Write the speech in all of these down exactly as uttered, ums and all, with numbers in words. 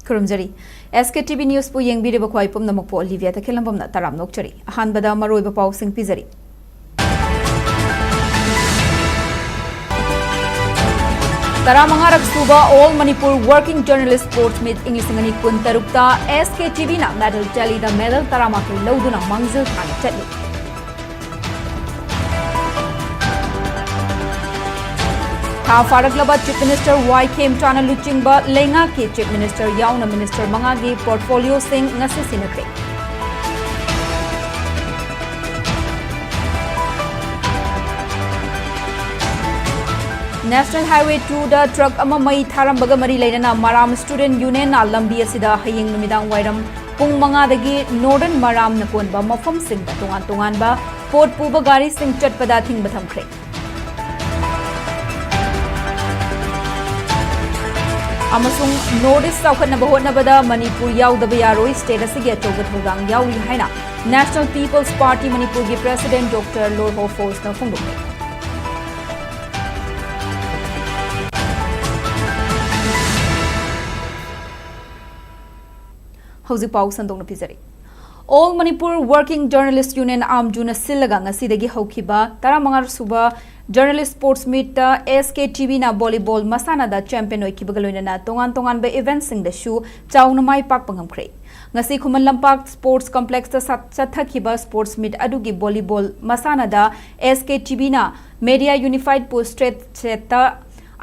ꯈꯨꯔꯨꯝꯖꯔꯤ꯫ S K T V Newsꯄꯨ ꯌꯦꯡꯕꯤꯔꯤꯕ ꯈ꯭ꯋꯥꯏ ꯄꯨꯝꯅꯃꯛꯄꯨ Olivia ꯇꯈꯦꯜꯂꯝꯕꯝꯅ ꯇꯔꯥꯝꯅ ꯑꯣꯛꯆꯔꯤ꯫ ꯑꯍꯥꯟꯕꯗ ꯃꯔꯨꯑꯣꯏꯕ ꯄꯥꯎꯁꯤꯡ ꯄꯤꯖꯔꯤ꯫ ꯇꯔꯥꯃꯉꯥꯔꯛ ꯁꯨꯕ All Manipur Working Journalist Sports Meet ꯏꯪ ꯂꯤꯁꯤꯡ ꯑꯅꯤ ꯀꯨꯟꯇꯔꯨꯛꯇ S K T Vꯅ medal tallyꯗ medal ꯇꯔꯥꯃꯥꯊꯣꯏ ꯂꯧꯗꯨꯅ ꯃꯥꯡꯖꯤꯜ ꯊꯥꯅ ꯆꯠꯂꯤ꯫ ꯊꯥ ꯐꯥꯔꯛꯂꯕ Chief Minister Y Khemchana ꯂꯨꯆꯤꯡꯕ ꯂꯩꯉꯥꯛꯀꯤ Chief Minister ꯌꯥꯎꯅ minister ꯃꯉꯥꯒꯤ portfolioꯁꯤꯡ ꯉꯁꯤ ꯁꯤꯟꯅꯈ꯭ꯔꯦ꯫ National Highway twoꯗ truck ꯑꯃ ꯃꯩ ꯊꯥꯔꯝꯕꯒ ꯃꯔꯤ ꯂꯩꯅꯅ ꯃꯔꯥꯝ Student Unionꯅ ꯂꯝꯕꯤ ꯑꯁꯤꯗ ꯍꯌꯦꯡ ꯅꯨꯃꯤꯗꯥꯡ ꯋꯥꯏꯔꯝ ꯄꯨꯡ ꯃꯉꯥꯗꯒꯤ Northern ꯃꯔꯥꯝꯅ ꯀꯣꯟꯕ ꯃꯐꯝꯁꯤꯡꯗ ꯇꯣꯉꯥꯟ ꯇꯣꯉꯥꯟꯕ ꯄꯣꯠ ꯄꯨꯕ ꯒꯥꯔꯤꯁꯤꯡ ꯆꯠꯄꯗ ꯑꯊꯤꯡꯕ ꯊꯝꯈ꯭ꯔꯦ꯫ ꯑꯃꯁꯨꯡ North East ꯆꯥꯎꯈꯠꯅꯕ ꯍꯣꯠꯅꯕꯗ ꯃꯅꯤꯄꯨꯔ ꯌꯥꯎꯗꯕ ꯌꯥꯔꯣꯏ, state ꯑꯁꯤꯒꯤ ꯑꯆꯧꯕ ꯊꯧꯗꯥꯡ ꯌꯥꯎꯔꯤ ꯍꯥꯏꯅ National People's Party ꯃꯅꯤꯄꯨꯔꯒꯤ President Doctor Lorho Foxꯅ ꯐꯣꯡꯗꯣꯛꯂꯦ꯫ ꯍꯧꯖꯤꯛ ꯄꯥꯎ ꯁꯟꯗꯣꯛꯅ ꯄꯤꯖꯔꯤ꯫ All Manipur Working Journalist Union, AMJUꯅ ꯁꯤꯜꯂꯒ ꯉꯁꯤꯗꯒꯤ ꯍꯧꯈꯤꯕ ꯇꯔꯥꯃꯉꯥ ꯁꯨꯕ Journalist Sports Meetꯇ S K T Vꯅ volleyball ꯃꯁꯥꯟꯅꯗ champion ꯑꯣꯏꯈꯤꯕꯒ ꯂꯣꯏꯅꯅ ꯇꯣꯉꯥꯟ ꯇꯣꯉꯥꯟꯕ eventꯁꯤꯡꯗꯁꯨ ꯆꯥꯎꯅ ꯃꯥꯏ ꯄꯥꯛꯄ ꯉꯝꯈ꯭ꯔꯦ꯫ ꯉꯁꯤ ꯈꯨꯃꯟ ꯂꯝꯄꯥꯛ Sports Complexꯇ ꯁꯠ-, ꯆꯠꯊꯈꯤꯕ sports meet ꯑꯗꯨꯒꯤ volleyball ꯃꯁꯥꯟꯅꯗ S K T Vꯅ Media Unified Post Trade Setꯇ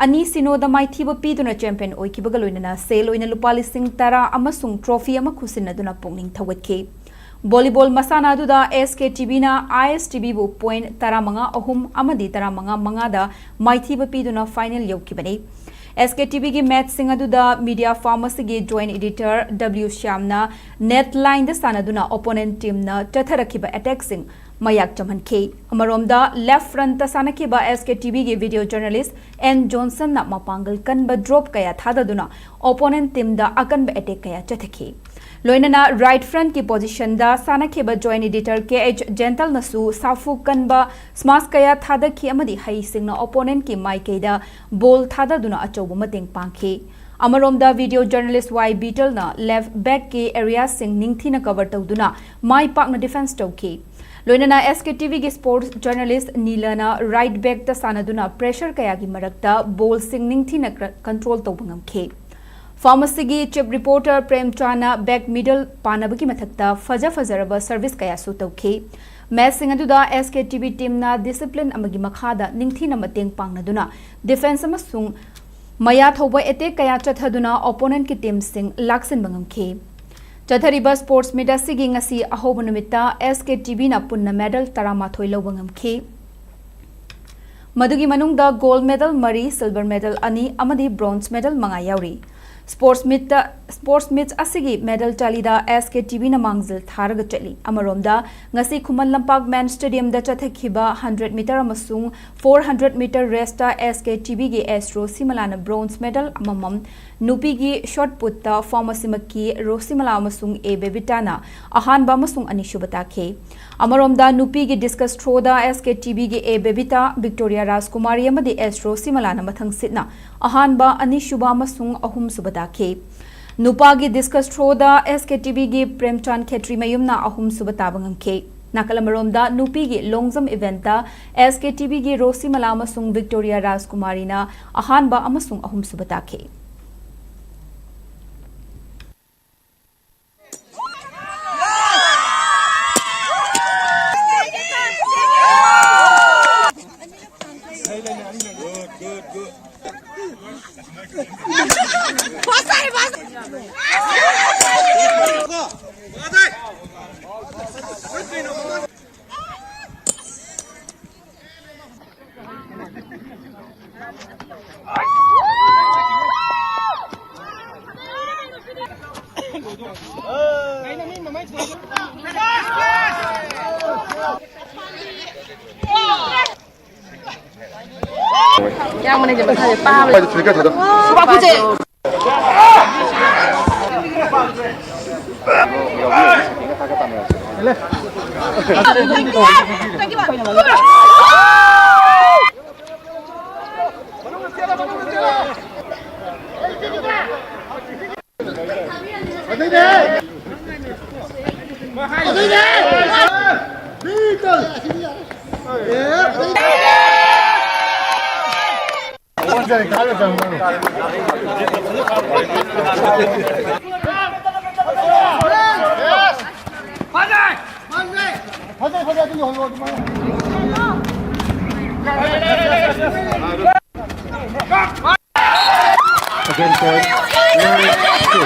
ꯑꯅꯤ ꯁꯤꯅꯣꯗ ꯃꯥꯏꯊꯤꯕ ꯄꯤꯗꯨꯅ champion ꯑꯣꯏꯈꯤꯕꯒ ꯂꯣꯏꯅꯅ ꯁꯦꯜ ꯑꯣꯏꯅ ꯂꯨꯄꯥ ꯂꯤꯁꯤꯡ ꯇꯔꯥ ꯑꯃꯁꯨꯡ trophy ꯑꯃ ꯈꯨꯠꯁꯤꯟꯅꯗꯨꯅ ꯄꯨꯛꯅꯤꯡ ꯊꯧꯒꯠꯈꯤ꯫ Volleyball ꯃꯁꯥꯟꯅ ꯑꯗꯨꯗ S K T Vꯅ I S T Vꯕꯨ point ꯇꯔꯥꯃꯉꯥ ꯑꯍꯨꯝ ꯑꯃꯗꯤ ꯇꯔꯥꯃꯉꯥ ꯃꯉꯥꯗ ꯃꯥꯏꯊꯤꯕ ꯄꯤꯗꯨꯅ final ꯌꯧꯈꯤꯕꯅꯤ꯫ S K T Vꯒꯤ matchꯁꯤꯡ ꯑꯗꯨꯗ Media Farm ꯑꯁꯤꯒꯤ joint editor W ꯁ꯭ꯌꯥꯝꯅ net lineꯗ ꯁꯥꯟꯅꯗꯨꯅ opponent teamꯅ ꯆꯠꯊꯔꯛꯈꯤꯕ attackꯁꯤꯡ ꯃꯌꯥꯛ ꯆꯝꯍꯟꯈꯤ꯫ ꯑꯃꯔꯣꯝꯗ left frontꯇ ꯁꯥꯟꯅꯈꯤꯕ S K T Vꯒꯤ video journalist N Johnsonꯅ ꯃꯄꯥꯡꯒꯜ ꯀꯟꯕ drop ꯀꯌꯥ ꯊꯥꯗꯗꯨꯅ opponent teamꯗ ꯑꯀꯟꯕ attack ꯀꯌꯥ ꯆꯠꯊꯈꯤ꯫ ꯂꯣꯏꯅꯅ right frontꯀꯤ positionꯗ ꯁꯥꯟꯅꯈꯤꯕ joint editor K H Gentleꯅꯁꯨ ꯁꯥꯐꯨ ꯀꯟꯕ smash ꯀꯌꯥ ꯊꯥꯗꯈꯤ ꯑꯃꯗꯤ ꯍꯩꯁꯤꯡꯅ opponentꯀꯤ ꯃꯥꯏꯀꯩꯗ ball ꯊꯥꯗꯗꯨꯅ ꯑꯆꯧꯕ ꯃꯇꯦꯡ ꯄꯥꯡꯈꯤ꯫ ꯑꯃꯔꯣꯝꯗ video journalist ꯋꯥꯏ ꯕꯤꯇꯜꯅ left backꯀꯤ areaꯁꯤꯡ ꯅꯤꯡꯊꯤꯅ cover ꯇꯧꯗꯨꯅ ꯃꯥꯏ ꯄꯥꯛꯅ defence ꯇꯧꯈꯤ꯫ ꯂꯣꯏꯅꯅ SKTVꯒꯤ sports journalist ꯅꯤꯂꯅ right backꯇ ꯁꯥꯟꯅꯗꯨꯅ pressure ꯀꯌꯥꯒꯤ ꯃꯔꯛꯇ ballꯁꯤꯡ ꯅꯤꯡꯊꯤꯅ ꯀ꯭ꯔ-, control ꯇꯧꯕ ꯉꯝꯈꯤ꯫ Pharmacyꯒꯤ chief reporter ꯄ꯭ꯔꯦꯝꯆꯥꯟꯅ back middle ꯄꯥꯅꯕꯒꯤ ꯃꯊꯛꯇ ꯐꯖ ꯐꯖꯔꯕ service ꯀꯌꯥꯁꯨ ꯇꯧꯈꯤ꯫ Matchꯁꯤꯡ ꯑꯗꯨꯗ SKTV teamꯅ discipline ꯑꯃꯒꯤ ꯃꯈꯥꯗ ꯅꯤꯡꯊꯤꯅ ꯃꯇꯦꯡ ꯄꯥꯡꯅꯗꯨꯅ defence ꯑꯃꯁꯨꯡ ꯃꯌꯥ ꯊꯧꯕ attack ꯀꯌꯥ ꯆꯠꯊꯗꯨꯅ opponentꯀꯤ teamꯁꯤꯡ ꯂꯥꯛꯁꯤꯟꯕ ꯉꯝꯈꯤ꯫ ꯆꯠꯊꯔꯤꯕ sports meet ꯑꯁꯤꯒꯤ ꯉꯁꯤ ꯑꯍꯧꯕ ꯅꯨꯃꯤꯠꯇ SKTVꯅ ꯄꯨꯟꯅ medal ꯇꯔꯥꯃꯥꯊꯣꯏ ꯂꯧꯕ ꯉꯝꯈꯤ꯫ ꯃꯗꯨꯒꯤ ꯃꯅꯨꯡꯗ gold medal ꯃꯔꯤ, silver medal ꯑꯅꯤ ꯑꯃꯗꯤ bronze medal ꯃꯉꯥ ꯌꯥꯎꯔꯤ꯫ Sports meetꯇ, sports meet ꯑꯁꯤꯒꯤ medal tallyꯗ SKTVꯅ ꯃꯥꯡꯖꯤꯜ ꯊꯥꯔꯒ ꯆꯠꯂꯤ꯫ ꯑꯃꯔꯣꯝꯗ, ꯉꯁꯤ Khuman Lampak men's stadiumꯗ ꯆꯠꯊꯈꯤꯕ hundred meter ꯑꯃꯁꯨꯡ four hundred meter raceꯇ SKTVꯒꯤ ꯑꯦꯁ ꯔꯣꯁꯤꯃꯂꯥꯅ bronze medal ꯑꯃꯃꯝ, ꯅꯨꯄꯤꯒꯤ shot putꯇ Pharmacyꯃꯛꯀꯤ ꯔꯣꯁꯤꯃꯂꯥ ꯑꯃꯁꯨꯡ ꯑꯦ ꯕꯦꯕꯤꯇꯥꯅ ꯑꯍꯥꯟꯕ ꯑꯃꯁꯨꯡ ꯑꯅꯤꯁꯨꯕ ꯇꯥꯈꯤ꯫ ꯑꯃꯔꯣꯝꯗ, ꯅꯨꯄꯤꯒꯤ discus throwꯗ SKTVꯒꯤ ꯑꯦ ꯕꯦꯕꯤꯇꯥ, ꯚꯤꯛꯇꯣꯔꯤꯌꯥ ꯔꯥꯖꯀꯨꯃꯥꯔꯤ ꯑꯃꯗꯤ ꯑꯦꯁ ꯔꯣꯁꯤꯃꯂꯥꯅ ꯃꯊꯪ ꯁꯤꯠꯅ ꯑꯍꯥꯟꯕ, ꯑꯅꯤꯁꯨꯕ ꯑꯃꯁꯨꯡ ꯑꯍꯨꯝꯁꯨꯕ ꯇꯥꯈꯤ꯫ ꯅꯨꯄꯥꯒꯤ discus throwꯗ SKTVꯒꯤ ꯄ꯭ꯔꯦꯝꯆꯥꯟ ꯈꯦꯇ꯭ꯔꯤꯃꯌꯨꯝꯅ ꯑꯍꯨꯝꯁꯨꯕ ꯇꯥꯕ ꯉꯝꯈꯤ꯫ ꯅꯥꯀꯜ ꯑꯃꯔꯣꯝꯗ, ꯅꯨꯄꯤꯒꯤ long jump eventꯇ SKTVꯒꯤ ꯔꯣꯁꯤꯃꯂꯥ ꯑꯃꯁꯨꯡ ꯚꯤꯛꯇꯣꯔꯤꯌꯥ ꯔꯥꯖꯀꯨꯃꯥꯔꯤꯅ ꯑꯍꯥꯟꯕ ꯑꯃꯁꯨꯡ ꯑꯍꯨꯝꯁꯨꯕ ꯇꯥꯈꯤ꯫ Again, point. Nine, two.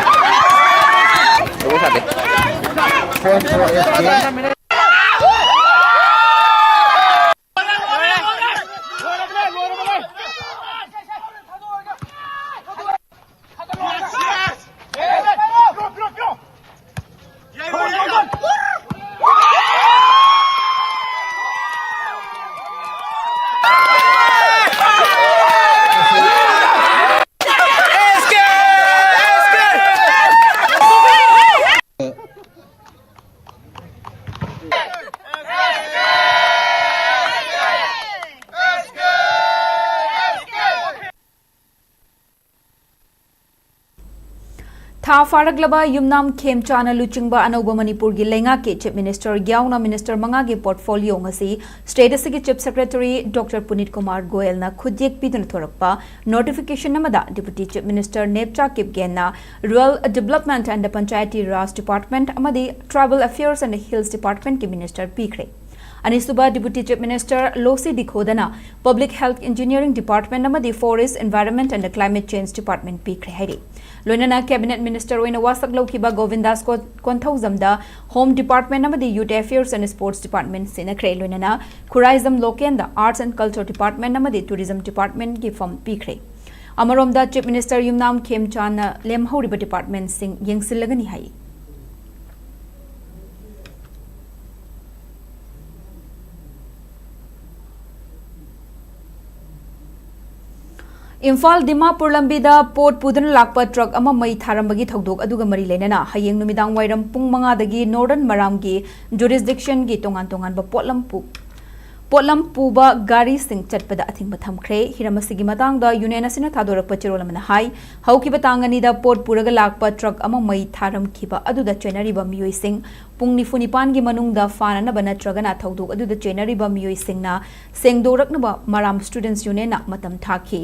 Point for S J. ꯊꯥ ꯐꯥꯔꯛꯂꯕ ꯌꯨꯝꯅꯥꯝ ꯈꯦꯝꯆꯥꯟꯅ ꯂꯨꯆꯤꯡꯕ ꯑꯅꯧꯕ ꯃꯅꯤꯄꯨꯔꯒꯤ ꯂꯩꯉꯥꯛꯀꯤ Chief Minister ꯌꯥꯎꯅ Minister ꯃꯉꯥꯒꯤ portfolio ꯉꯁꯤ state ꯑꯁꯤꯒꯤ Chief Secretary Doctor ꯄꯨꯅꯤꯠ ꯀꯨꯃꯥꯔ ꯒꯣꯌꯜꯅ ꯈꯨꯠꯌꯦꯛ ꯄꯤꯗꯨꯅ ꯊꯣꯔꯛꯄ notification ꯑꯃꯗ Deputy Chief Minister ꯅꯦꯞꯆꯥ ꯀꯤꯞꯒꯦꯟꯅ Rural Development and Panchayati Raj Department ꯑꯃꯗꯤ Tribal Affairs and Hills Departmentꯀꯤ Minister ꯄꯤꯈ꯭ꯔꯦ꯫ ꯑꯅꯤꯁꯨꯕ Deputy Chief Minister ꯂꯣꯁꯤ ꯗꯤꯈꯣꯗꯅ Public Health Engineering Department ꯑꯃꯗꯤ Forest, Environment and Climate Change Department ꯄꯤꯈ꯭ꯔꯦ ꯍꯥꯏꯔꯤ꯫ ꯂꯣꯏꯅꯅ Cabinet Minister ꯑꯣꯏꯅ ꯋꯥꯁꯛ ꯂꯧꯈꯤꯕ ꯒꯣꯕꯤꯟꯗꯥꯁ ꯀꯣ-, ꯀꯣꯟꯊꯧꯖꯝꯗ Home Department ꯑꯃꯗꯤ Youth Affairs and Sports Department ꯁꯤꯟꯅꯈ꯭ꯔꯦ꯫ ꯂꯣꯏꯅꯅ Khuraijam ꯂꯣꯀꯦꯟꯗ Arts and Culture Department ꯑꯃꯗꯤ Tourism Departmentꯀꯤ ꯐꯝ ꯄꯤꯈ꯭ꯔꯦ꯫ ꯑꯃꯔꯣꯝꯗ Chief Minister ꯌꯨꯝꯅꯥꯝ ꯈꯦꯝꯆꯥꯟꯅ ꯂꯦꯝꯍꯧꯔꯤꯕ departmentꯁꯤꯡ ꯌꯦꯡꯁꯤꯜꯂꯒꯅꯤ ꯍꯥꯏ꯫ ꯏꯝꯐꯥꯜ ꯗꯤꯃꯥꯄꯨꯔ ꯂꯝꯕꯤꯗ ꯄꯣꯠ ꯄꯨꯗꯨꯅ ꯂꯥꯛꯄ truck ꯑꯃ ꯃꯩ ꯊꯥꯔꯝꯕꯒꯤ ꯊꯧꯗꯣꯛ ꯑꯗꯨꯒ ꯃꯔꯤ ꯂꯩꯅꯅ ꯍꯌꯦꯡ ꯅꯨꯃꯤꯗꯥꯡ ꯋꯥꯏꯔꯝ ꯄꯨꯡ ꯃꯉꯥꯗꯒꯤ Northern ꯃꯔꯥꯝꯒꯤ jurisdictionꯒꯤ ꯇꯣꯉꯥꯟ ꯇꯣꯉꯥꯟꯕ ꯄꯣꯠꯂꯝ ꯄꯨ-, ꯄꯣꯠꯂꯝ ꯄꯨꯕ ꯒꯥꯔꯤꯁꯤꯡ ꯆꯠꯄꯗ ꯑꯊꯤꯡꯕ ꯊꯝꯈ꯭ꯔꯦ꯫ ꯍꯤꯔꯝ ꯑꯁꯤꯒꯤ ꯃꯇꯥꯡꯗ ꯌꯨꯅꯤꯌꯟ ꯑꯁꯤꯅ ꯊꯥꯗꯣꯔꯛꯄ ꯆꯦꯔꯣꯜ ꯑꯃꯅ ꯍꯥꯏ, ꯍꯧꯈꯤꯕ ꯇꯥꯡ ꯑꯅꯤꯗ ꯄꯣꯠ ꯄꯨꯔꯒ ꯂꯥꯛꯄ ꯇ꯭ꯔꯛ ꯑꯃ ꯃꯩ ꯊꯥꯔꯝꯈꯤꯕ ꯑꯗꯨꯗ ꯆꯦꯟꯅꯔꯤꯕ ꯃꯤꯑꯣꯏꯁꯤꯡ ꯄꯨꯡ ꯅꯤꯐꯨ ꯅꯤꯄꯥꯟꯒꯤ ꯃꯅꯨꯡꯗ ꯐꯥꯅꯅꯕ ꯅꯠꯇ꯭ꯔꯒꯅ ꯊꯧꯗꯣꯛ ꯑꯗꯨꯗ ꯆꯦꯟꯅꯔꯤꯕ ꯃꯤꯑꯣꯏꯁꯤꯡꯅ ꯁꯦꯡꯗꯣꯔꯛꯅꯕ ꯃꯔꯥꯝ ꯁ꯭ꯇꯨꯗꯦꯟꯠꯁ ꯌꯨꯅꯤꯌꯟꯅ ꯃꯇꯝ ꯊꯥꯈꯤ꯫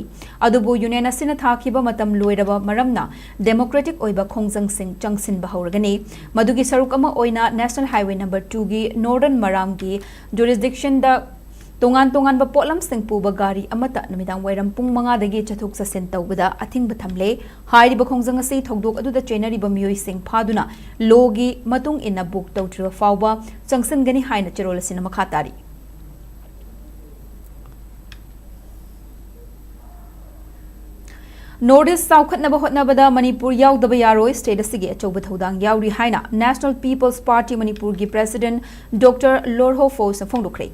ꯑꯗꯨꯕꯨ ꯌꯨꯅꯤꯌꯟ ꯑꯁꯤꯅ ꯊꯥꯈꯤꯕ ꯃꯇꯝ ꯂꯣꯏꯔꯕ ꯃꯔꯝꯅ ꯗꯦꯃꯣꯀ꯭ꯔꯦꯇꯤꯛ ꯑꯣꯏꯕ ꯈꯣꯡꯖꯪꯁꯤꯡ ꯆꯪꯁꯤꯟꯕ ꯍꯧꯔꯒꯅꯤ꯫ ꯃꯗꯨꯒꯤ ꯁꯔꯨꯛ ꯑꯃ ꯑꯣꯏꯅ ꯅꯦꯁꯅꯦꯜ ꯍꯥꯏꯋꯦ ꯅꯝꯕꯔ ꯇꯨꯒꯤ ꯅꯣꯔꯗꯔꯟ ꯃꯔꯥꯝꯒꯤ ꯖꯨꯔꯤꯁꯗꯤꯛꯁꯟꯗ ꯇꯣꯉꯥꯟ ꯇꯣꯉꯥꯟꯕ ꯄꯣꯠꯂꯝꯁꯤꯡ ꯄꯨꯕ ꯒꯥꯔꯤ ꯑꯃꯠꯇ ꯅꯨꯃꯤꯗꯥꯡ ꯋꯥꯏꯔꯝ ꯄꯨꯡ ꯃꯉꯥꯗꯒꯤ ꯆꯠꯊꯣꯛ ꯆꯠꯁꯤꯟ ꯇꯧꯕꯗ ꯑꯊꯤꯡꯕ ꯊꯝꯂꯦ꯫ ꯍꯥꯏꯔꯤꯕ ꯈꯣꯡꯖꯪ ꯑꯁꯤ ꯊꯧꯗꯣꯛ ꯑꯗꯨꯗ ꯆꯦꯟꯅꯔꯤꯕ ꯃꯤꯑꯣꯏꯁꯤꯡ ꯐꯥꯗꯨꯅ ꯂꯣꯒꯤ ꯃꯇꯨꯡ ꯏꯟꯅ ꯕꯨꯛ ꯇꯧꯗ꯭ꯔꯤꯕ ꯐꯥꯎꯕ ꯆꯪꯁꯤꯟꯒꯅꯤ ꯍꯥꯏꯅ ꯆꯦꯔꯣꯜ ꯑꯁꯤꯅ ꯃꯈꯥ ꯇꯥꯔꯤ꯫ ꯅꯣꯔꯠ ꯏꯁ ꯆꯥꯎꯈꯠꯅꯕ ꯍꯣꯠꯅꯕꯗ ꯃꯅꯤꯄꯨꯔ ꯌꯥꯎꯗꯕ ꯌꯥꯔꯣꯏ, ꯁ꯭ꯇꯦꯠ ꯑꯁꯤꯒꯤ ꯑꯆꯧꯕ ꯊꯧꯗꯥꯡ ꯌꯥꯎꯔꯤ ꯍꯥꯏꯅ ꯅꯦꯁꯅꯦꯜ ꯄꯤꯄꯜꯁ ꯄꯥꯔꯇꯤ ꯃꯅꯤꯄꯨꯔꯒꯤ ꯄ꯭ꯔꯦꯁꯤꯗꯦꯟꯠ ꯗꯣꯛꯇꯔ ꯂꯣꯔꯍꯣ ꯐꯣꯁꯅ ꯐꯣꯡꯗꯣꯛꯈ꯭ꯔꯦ꯫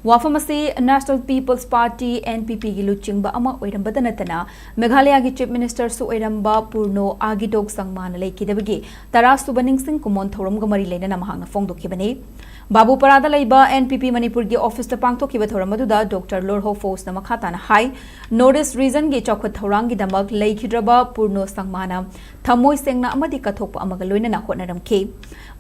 ꯋꯥꯐꯝ ꯑꯁꯤ National People's Party, N P ꯄꯤꯒꯤ ꯂꯨꯆꯤꯡꯕ ꯑꯃ ꯑꯣꯏꯔꯝꯕꯗ ꯅꯠꯇꯅ ꯃꯦꯘꯥꯂꯌꯥꯒꯤ ꯆꯤꯐ ꯃꯤꯅꯤꯁꯇꯔꯁꯨ ꯑꯣꯏꯔꯝꯕ ꯄꯨꯔꯅꯣ ꯑꯥꯒꯤꯗꯣꯛ ꯁꯪꯃꯥꯅ ꯂꯩꯈꯤꯗꯕꯒꯤ ꯇꯔꯥꯁꯨꯕ ꯅꯤꯡꯁꯤꯡ ꯀꯨꯃꯣꯟ ꯊꯧꯔꯝꯒ ꯃꯔꯤ ꯂꯩꯅꯅ ꯃꯍꯥꯛꯅ ꯐꯣꯡꯗꯣꯛꯈꯤꯕꯅꯤ꯫ ꯕꯥꯕꯨꯄꯥꯔꯥꯗ ꯂꯩꯕ ꯑꯦꯟ ꯄꯤ ꯄꯤ ꯃꯅꯤꯄꯨꯔꯒꯤ ꯑꯣꯐꯤꯁꯇ ꯄꯥꯡꯊꯣꯛꯈꯤꯕ ꯊꯧꯔꯝ ꯑꯗꯨꯗ ꯗꯣꯛꯇꯔ ꯂꯣꯔꯍꯣ ꯐꯣꯁꯅ ꯃꯈꯥ ꯇꯥꯅ ꯍꯥꯏ, ꯅꯣꯔꯠ ꯏꯁ ꯔꯤꯖꯟꯒꯤ ꯆꯥꯎꯈꯠ ꯊꯧꯔꯥꯡꯒꯤꯗꯃꯛ ꯂꯩꯈꯤꯗ꯭ꯔꯕ ꯄꯨꯔꯅꯣ ꯁꯪꯃꯥꯅ ꯊꯃꯣꯏ ꯁꯦꯡꯅ ꯑꯃꯗꯤ ꯀꯠꯊꯣꯛꯄ ꯑꯃꯒ ꯂꯣꯏꯅꯅ ꯍꯣꯠꯅꯔꯝꯈꯤ꯫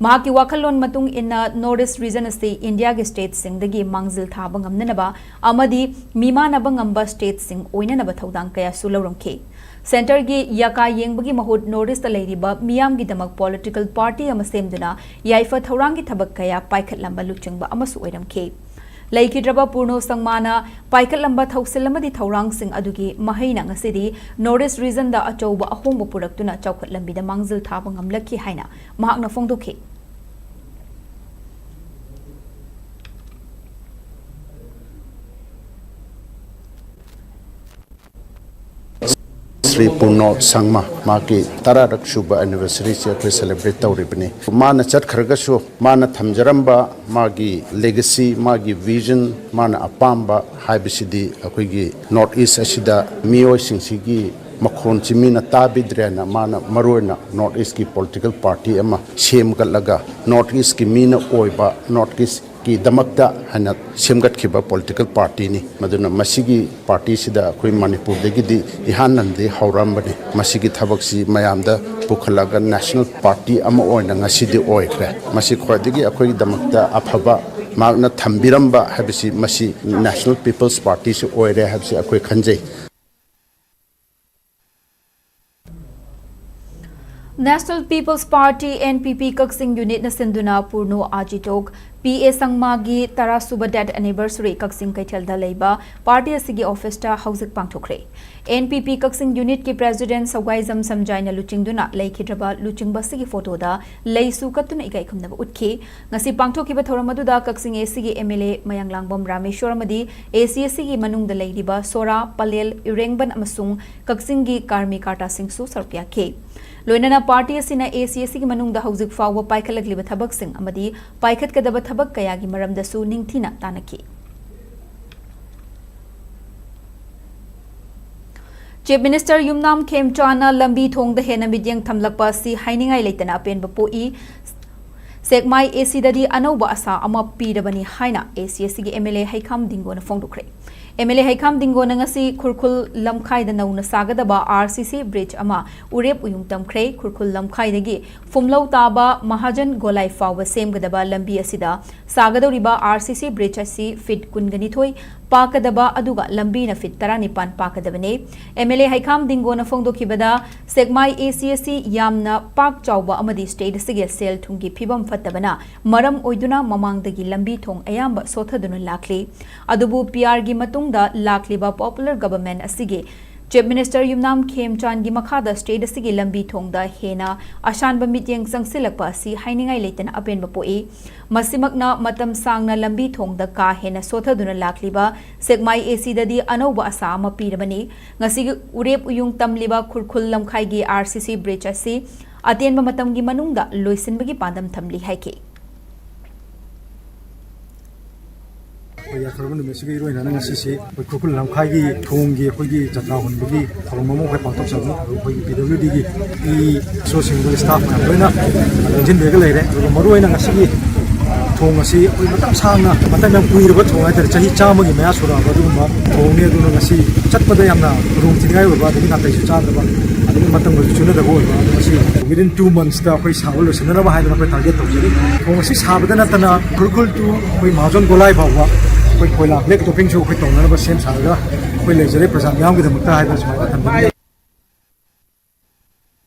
ꯃꯍꯥꯛꯀꯤ ꯋꯥꯈꯜꯂꯣꯟ ꯃꯇꯨꯡ ꯏꯟꯅ ꯅꯣꯔꯠ ꯏꯁ ꯔꯤꯖꯟ ꯑꯁꯤ ꯏꯟꯗꯤꯌꯥꯒꯤ ꯁ꯭ꯇꯦꯠꯁꯤꯡꯗꯒꯤ ꯃꯥꯡꯖꯤꯜ ꯊꯥꯕ ꯉꯝꯅꯅꯕ ꯑꯃꯗꯤ ꯃꯤꯃꯥꯟꯅꯕ ꯉꯝꯕ ꯁ꯭ꯇꯦꯠꯁꯤꯡ ꯑꯣꯏꯅꯅꯕ ꯊꯧꯗꯥꯡ ꯀꯌꯥꯁꯨ ꯂꯧꯔꯝꯈꯤ꯫ ꯁꯦꯟꯇꯔꯒꯤ ꯌꯥꯀꯥ ꯌꯦꯡꯕꯒꯤ ꯃꯍꯨꯠ ꯅꯣꯔꯠ ꯏꯁꯇ ꯂꯩꯔꯤꯕ ꯃꯤꯌꯥꯝꯒꯤꯗꯃꯛ ꯄꯣꯂꯤꯇꯤꯀꯦꯜ ꯄꯥꯔꯇꯤ ꯑꯃ ꯁꯦꯝꯗꯨꯅ ꯌꯥꯏꯐ ꯊꯧꯔꯥꯡꯒꯤ ꯊꯕꯛ ꯀꯌꯥ ꯄꯥꯏꯈꯠꯂꯝꯕ ꯂꯨꯆꯤꯡꯕ ꯑꯃꯁꯨ ꯑꯣꯏꯔꯝꯈꯤ꯫ ꯂꯩꯈꯤꯗ꯭ꯔꯕ ꯄꯨꯔꯅꯣ ꯁꯪꯃꯥꯅ ꯄꯥꯏꯈꯠꯂꯝꯕ ꯊꯧꯁꯤꯜ ꯑꯃꯗꯤ ꯊꯧꯔꯥꯡꯁꯤꯡ ꯑꯗꯨꯒꯤ ꯃꯍꯩꯅ ꯉꯁꯤꯗꯤ ꯅꯣꯔꯠ ꯏꯁ ꯔꯤꯖꯟꯗ ꯑꯆꯧꯕ ꯑꯍꯣꯡꯕ ꯄꯨꯔꯛꯇꯨꯅ ꯆꯥꯎꯈꯠ ꯂꯝꯕꯤꯗ ꯃꯥꯡꯖꯤꯜ ꯊꯥꯕ ꯉꯝꯂꯛꯈꯤ ꯍꯥꯏꯅ ꯃꯍꯥꯛꯅ ꯐꯣꯡꯗꯣꯛꯈꯤ꯫ ꯁ꯭ꯔꯤ ꯄꯨꯔꯅꯣ ꯁꯪꯃꯥ ꯃꯥꯒꯤ ꯇꯔꯥꯔꯛ ꯁꯨꯕ ꯑꯦꯅꯤꯚꯔꯁꯔꯤꯁꯦ ꯑꯩꯈꯣꯏ ꯁꯦꯂꯦꯕ꯭ꯔꯦꯠ ꯇꯧꯔꯤꯕꯅꯤ꯫ ꯃꯥꯅ ꯆꯠꯈ꯭ꯔꯒꯁꯨ ꯃꯥꯅ ꯊꯝꯖꯔꯝꯕ ꯃꯥꯒꯤ ꯂꯦꯒꯁꯤ, ꯃꯥꯒꯤ ꯚꯤꯖꯟ, ꯃꯥꯅ ꯑꯄꯥꯝꯕ ꯍꯥꯏꯕꯁꯤꯗꯤ ꯑꯩꯈꯣꯏꯒꯤ ꯅꯣꯔꯠ ꯏꯁ ꯑꯁꯤꯗ ꯃꯤꯑꯣꯏꯁꯤꯡꯁꯤꯒꯤ ꯃꯈꯣꯟꯁꯤ ꯃꯤꯅ ꯇꯥꯕꯤꯗ꯭ꯔꯦꯅ ꯃꯥꯅ ꯃꯔꯨꯑꯣꯏꯅ ꯅꯣꯔꯠ ꯏꯁꯀꯤ ꯄꯣꯂꯤꯇꯤꯀꯦꯜ ꯄꯥꯔꯇꯤ ꯑꯃ ꯁꯦꯝꯒꯠꯂꯒ ꯅꯣꯔꯠ ꯏꯁꯀꯤ ꯃꯤꯅ ꯑꯣꯏꯕ, ꯅꯣꯔꯠ ꯏꯁ ꯀꯤꯗꯃꯛꯇ ꯍꯥꯏꯅ ꯁꯦꯝꯒꯠꯈꯤꯕ ꯄꯣꯂꯤꯇꯤꯀꯦꯜ ꯄꯥꯔꯇꯤꯅꯤ꯫ ꯃꯗꯨꯅ ꯃꯁꯤꯒꯤ ꯄꯥꯔꯇꯤꯁꯤꯗ ꯑꯩꯈꯣꯏ ꯃꯅꯤꯄꯨꯔꯗꯒꯤꯗꯤ ꯏꯍꯥꯟ ꯍꯥꯟꯅꯗꯤ ꯍꯧꯔꯛꯑꯝꯕꯅꯤ꯫ ꯃꯁꯤꯒꯤ ꯊꯕꯛꯁꯤ ꯃꯌꯥꯝꯗ ꯄꯨꯈꯠꯂꯒ ꯅꯦꯁꯅꯦꯜ ꯄꯥꯔꯇꯤ ꯑꯃ ꯑꯣꯏꯅ ꯉꯁꯤꯗꯤ ꯑꯣꯏꯈ꯭ꯔꯦ꯫ ꯃꯁꯤ ꯈ꯭ꯋꯥꯏꯗꯒꯤ ꯑꯩꯈꯣꯏꯒꯤꯗꯃꯛꯇ ꯑꯐꯕ ꯃꯍꯥꯛꯅ ꯊꯝꯕꯤꯔꯝꯕ ꯍꯥꯏꯕꯁꯤ ꯃꯁꯤ ꯅꯦꯁꯅꯦꯜ ꯄꯤꯄꯜꯁ ꯄꯥꯔꯇꯤꯁꯨ ꯑꯣꯏꯔꯦ ꯍꯥꯏꯕꯁꯤ ꯑꯩꯈꯣꯏ ꯈꯟꯖꯩ꯫ National People's Party, N P P, ꯀꯛꯆꯤꯡ ꯌꯨꯅꯤꯠꯅ ꯁꯤꯟꯗꯨꯅ ꯄꯨꯔꯅꯣ ꯑꯥꯖꯤꯇꯣꯛ, P A ꯁꯪꯃꯥꯒꯤ ꯇꯔꯥ ꯁꯨꯕ death anniversary ꯀꯛꯆꯤꯡ ꯀꯩꯊꯦꯜꯗ ꯂꯩꯕ ꯄꯥꯔꯇꯤ ꯑꯁꯤꯒꯤ ꯑꯣꯐꯤꯁꯇ ꯍꯧꯖꯤꯛ ꯄꯥꯡꯊꯣꯛꯈ꯭ꯔꯦ꯫ N P P ꯀꯛꯆꯤꯡ ꯌꯨꯅꯤꯠꯀꯤ ꯄ꯭ꯔꯦꯁꯤꯗꯦꯟꯠ ꯁꯋꯥꯏꯖꯝ ꯁꯝꯖꯥꯏꯅ ꯂꯨꯆꯤꯡꯗꯨꯅ ꯂꯩꯈꯤꯗ꯭ꯔꯕ ꯂꯨꯆꯤꯡꯕ ꯑꯁꯤꯒꯤ ꯐꯣꯇꯣꯗ ꯂꯩꯁꯨ ꯀꯠꯇꯨꯅ ꯏꯀꯥꯏ ꯈꯨꯝꯅꯕ ꯎꯠꯈꯤ꯫ ꯉꯁꯤ ꯄꯥꯡꯊꯣꯛꯈꯤꯕ ꯊꯧꯔꯝ ꯑꯗꯨꯗ ꯀꯛꯆꯤꯡ A C ꯒꯤ M L A ꯃꯌꯥꯡꯂꯥꯡꯕꯝ ꯔꯥꯃꯦꯁꯣꯔ ꯑꯃꯗꯤ A C ꯑꯁꯤꯒꯤ ꯃꯅꯨꯡꯗ ꯂꯩꯔꯤꯕ ꯁꯣꯔꯥ, ꯄꯂꯦꯜ, ꯏꯔꯦꯡꯕꯟ ꯑꯃꯁꯨꯡ ꯀꯛꯆꯤꯡꯒꯤ ꯀꯥꯔꯃꯤꯀꯥꯔꯇꯥꯁꯤꯡꯁꯨ ꯁꯔꯨꯛ ꯌꯥꯈꯤ꯫ ꯂꯣꯏꯅꯅ ꯄꯥꯔꯇꯤ ꯑꯁꯤꯅ A C ꯑꯁꯤꯒꯤ ꯃꯅꯨꯡꯗ ꯍꯧꯖꯤꯛ ꯐꯥꯎꯕ ꯄꯥꯏꯈꯠꯂꯛꯂꯤꯕ ꯊꯕꯛꯁꯤꯡ ꯑꯃꯗꯤ ꯄꯥꯏꯈꯠꯀꯗꯕ ꯊꯕꯛ ꯀꯌꯥꯒꯤ ꯃꯔꯝꯗꯁꯨ ꯅꯤꯡꯊꯤꯅ ꯇꯥꯟꯅꯈꯤ꯫ Chief Minister ꯌꯨꯝꯅꯥꯝ ꯈꯦꯝꯆꯥꯟꯅ ꯂꯝꯕꯤ ꯊꯣꯡꯗ ꯍꯦꯟꯅ ꯃꯤꯠꯌꯦꯡ ꯊꯝꯂꯛꯄ ꯑꯁꯤ ꯍꯥꯏꯅꯤꯡꯉꯥꯏ ꯂꯩꯇꯅ ꯑꯄꯦꯟꯕ ꯄꯣꯛꯏ꯫ ꯁꯦꯛꯃꯥꯏ A C ꯗꯗꯤ ꯑꯅꯧꯕ ꯑꯁꯥ ꯑꯃ ꯄꯤꯔꯕꯅꯤ ꯍꯥꯏꯅ A C ꯑꯁꯤꯒꯤ M L A ꯍꯩꯈꯥꯝ ꯗꯤꯡꯒꯣꯅ ꯐꯣꯡꯗꯣꯛꯈ꯭ꯔꯦ꯫ M L A ꯍꯩꯈꯥꯝ ꯗꯤꯡꯒꯣꯅ ꯉꯁꯤ ꯈꯨꯔꯈꯨꯜ ꯂꯝꯈꯥꯏꯗ ꯅꯧꯅ ꯁꯥꯒꯗꯕ R C C bridge ꯑꯃ ꯎꯔꯦꯞ ꯎꯌꯨꯡ ꯇꯝꯈ꯭ꯔꯦ꯫ ꯈꯨꯔꯈꯨꯜ ꯂꯝꯈꯥꯏꯗꯒꯤ ꯐꯨꯝꯂꯧ ꯇꯥꯕ ꯃꯍꯥꯖꯟ ꯒꯣꯂꯥꯏ ꯐꯥꯎꯕ ꯁꯦꯝꯒꯗꯕ ꯂꯝꯕꯤ ꯑꯁꯤꯗ ꯁꯥꯒꯗꯧꯔꯤꯕ R C C bridge ꯑꯁꯤ feet ꯀꯨꯟꯒ ꯅꯤꯊꯣꯏ ꯄꯥꯛꯀꯗꯕ ꯑꯗꯨꯒ ꯂꯝꯕꯤꯅ feet ꯇꯔꯥꯅꯤꯄꯥꯟ ꯄꯥꯛꯀꯗꯕꯅꯤ꯫ M L A ꯍꯩꯈꯥꯝ ꯗꯤꯡꯒꯣꯅ ꯐꯣꯡꯗꯣꯛꯈꯤꯕꯗ, Sekmai A C ꯑꯁꯤ ꯌꯥꯝꯅ ꯄꯥꯛ ꯆꯥꯎꯕ ꯑꯃꯗꯤ state ꯑꯁꯤꯒꯤ ꯁꯦꯜ ꯊꯨꯝꯒꯤ ꯐꯤꯕꯝ ꯐꯠꯇꯕꯅ ꯃꯔꯝ ꯑꯣꯏꯗꯨꯅ ꯃꯃꯥꯡꯗꯒꯤ ꯂꯝꯕꯤ ꯊꯣꯡ ꯑꯌꯥꯝꯕ ꯁꯣꯊꯗꯨꯅ ꯂꯥꯛꯂꯤ꯫ ꯑꯗꯨꯕꯨ P R ꯒꯤ ꯃꯇꯨꯡꯗ ꯂꯥꯛꯂꯤꯕ popular government ꯑꯁꯤꯒꯤ Chief Minister ꯌꯨꯝꯅꯥꯝ ꯈꯦꯝꯆꯥꯟꯒꯤ ꯃꯈꯥꯗ state ꯑꯁꯤꯒꯤ ꯂꯝꯕꯤ ꯊꯣꯡꯗ ꯍꯦꯟꯅ ꯑꯁꯥꯟꯕ ꯃꯤꯠꯌꯦꯡ ꯆꯪꯁꯤꯜꯂꯛꯄ ꯑꯁꯤ ꯍꯥꯏꯅꯤꯡꯉꯥꯏ ꯂꯩꯇꯅ ꯑꯄꯦꯟꯕ ꯄꯣꯛꯏ꯫ ꯃꯁꯤꯃꯛꯅ ꯃꯇꯝ ꯁꯥꯡꯅ ꯂꯝꯕꯤ ꯊꯣꯡꯗ ꯀꯥ ꯍꯦꯟꯅ ꯁꯣꯊꯗꯨꯅ ꯂꯥꯛꯂꯤꯕ ꯁꯦꯛꯃꯥꯏ A C ꯗꯗꯤ ꯑꯅꯧꯕ ꯑꯁꯥ ꯑꯃ ꯄꯤꯔꯕꯅꯤ꯫ ꯉꯁꯤꯒꯤ ꯎꯔꯦꯞ ꯎꯌꯨꯡ ꯇꯝꯂꯤꯕ ꯈꯨꯔꯈꯨꯜ ꯂꯝꯈꯥꯏꯒꯤ R C C bridge ꯑꯁꯤ ꯑꯇꯦꯟꯕ ꯃꯇꯝꯒꯤ ꯃꯅꯨꯡꯗ ꯂꯣꯏꯁꯤꯟꯕꯒꯤ ꯄꯥꯟꯗꯝ ꯊꯝꯂꯤ ꯍꯥꯏꯈꯤ꯫ ꯑꯩꯈꯣꯏ ꯌꯥꯏꯐꯔꯕ ꯅꯨꯃꯤꯠꯁꯤꯒ ꯏꯔꯣꯏꯅꯅ ꯉꯁꯤꯁꯤ ꯑꯩꯈꯣꯏ ꯈꯨꯔꯈꯨꯜ ꯂꯝꯈꯥꯏꯒꯤ ꯊꯣꯡꯒꯤ ꯑꯩꯈꯣꯏꯒꯤ ꯖꯇ꯭ꯔꯥ ꯍꯨꯟꯕꯒꯤ ꯊꯧꯔꯝ ꯑꯃ ꯑꯩꯈꯣꯏ ꯄꯥꯡꯊꯣꯛꯆꯕꯅꯤ꯫ ꯑꯗꯨ ꯑꯩꯈꯣꯏꯒꯤ P W D ꯒꯤ E, S O ꯁꯤꯡ, staff ꯃꯌꯥꯝ ꯂꯣꯏꯅ ꯂꯣꯟꯁꯤꯟꯕꯤꯔꯒ ꯂꯩꯔꯦ꯫ ꯑꯗꯨꯒ ꯃꯔꯨꯑꯣꯏꯅ ꯉꯁꯤꯒꯤ ꯊꯣꯡ ꯑꯁꯤ ꯑꯩꯈꯣꯏ ꯃꯇꯝ ꯁꯥꯡꯅ, ꯃꯇꯝ ꯌꯥꯝ ꯀꯨꯏꯔꯕ ꯊꯣꯡ ꯍꯥꯏꯇꯥꯔꯦ, ꯆꯍꯤ ꯆꯥꯝꯃꯒꯤ ꯃꯌꯥ ꯁꯨꯔꯛꯑꯕ ꯑꯗꯨꯒꯨꯝꯕ ꯊꯣꯡꯅꯤ꯫ ꯑꯗꯨꯅ ꯉꯁꯤ ꯆꯠꯄꯗ ꯌꯥꯝꯅ ꯈꯨꯗꯣꯡ ꯊꯤꯅꯤꯡꯉꯥꯏ ꯑꯣꯏꯕ, ꯑꯗꯒꯤ ꯅꯥꯇꯩꯁꯨ ꯆꯥꯗꯕ, ꯑꯗꯒꯤ ꯃꯇꯝꯒꯁꯨ ꯆꯨꯅꯗꯕ ꯑꯣꯏꯕ꯫ ꯑꯗꯣ ꯉꯁꯤ within two months ꯑꯩꯈꯣꯏ ꯁꯥꯕ ꯂꯣꯏꯁꯤꯟꯅꯅꯕ ꯍꯥꯏꯗꯅ ꯑꯩꯈꯣꯏ target ꯇꯧꯖꯔꯤ꯫ ꯊꯣꯡ ꯑꯁꯤ ꯁꯥꯕꯗ ꯅꯠꯇꯅ ꯎꯈ꯭ꯔꯨꯜ to ꯑꯩꯈꯣꯏ ꯃꯍꯥꯖꯣꯟ ꯒꯣꯂꯥꯏ ꯐꯥꯎꯕ ꯑꯩꯈꯣꯏ ꯀꯣꯏꯂꯥ black toppingꯁꯨ ꯑꯩꯈꯣꯏ ꯇꯧꯅꯅꯕ ꯁꯦꯝ ꯁꯥꯔꯒ ꯑꯩꯈꯣꯏ ꯂꯩꯖꯔꯦ꯫ ꯄ꯭ꯔꯖꯥ ꯃꯤꯌꯥꯝꯒꯤꯗꯃꯛꯇ ꯍꯥꯏꯗꯅ ꯁꯨꯃꯥꯏꯅ ꯊꯝꯖꯅꯤꯡꯉꯤ꯫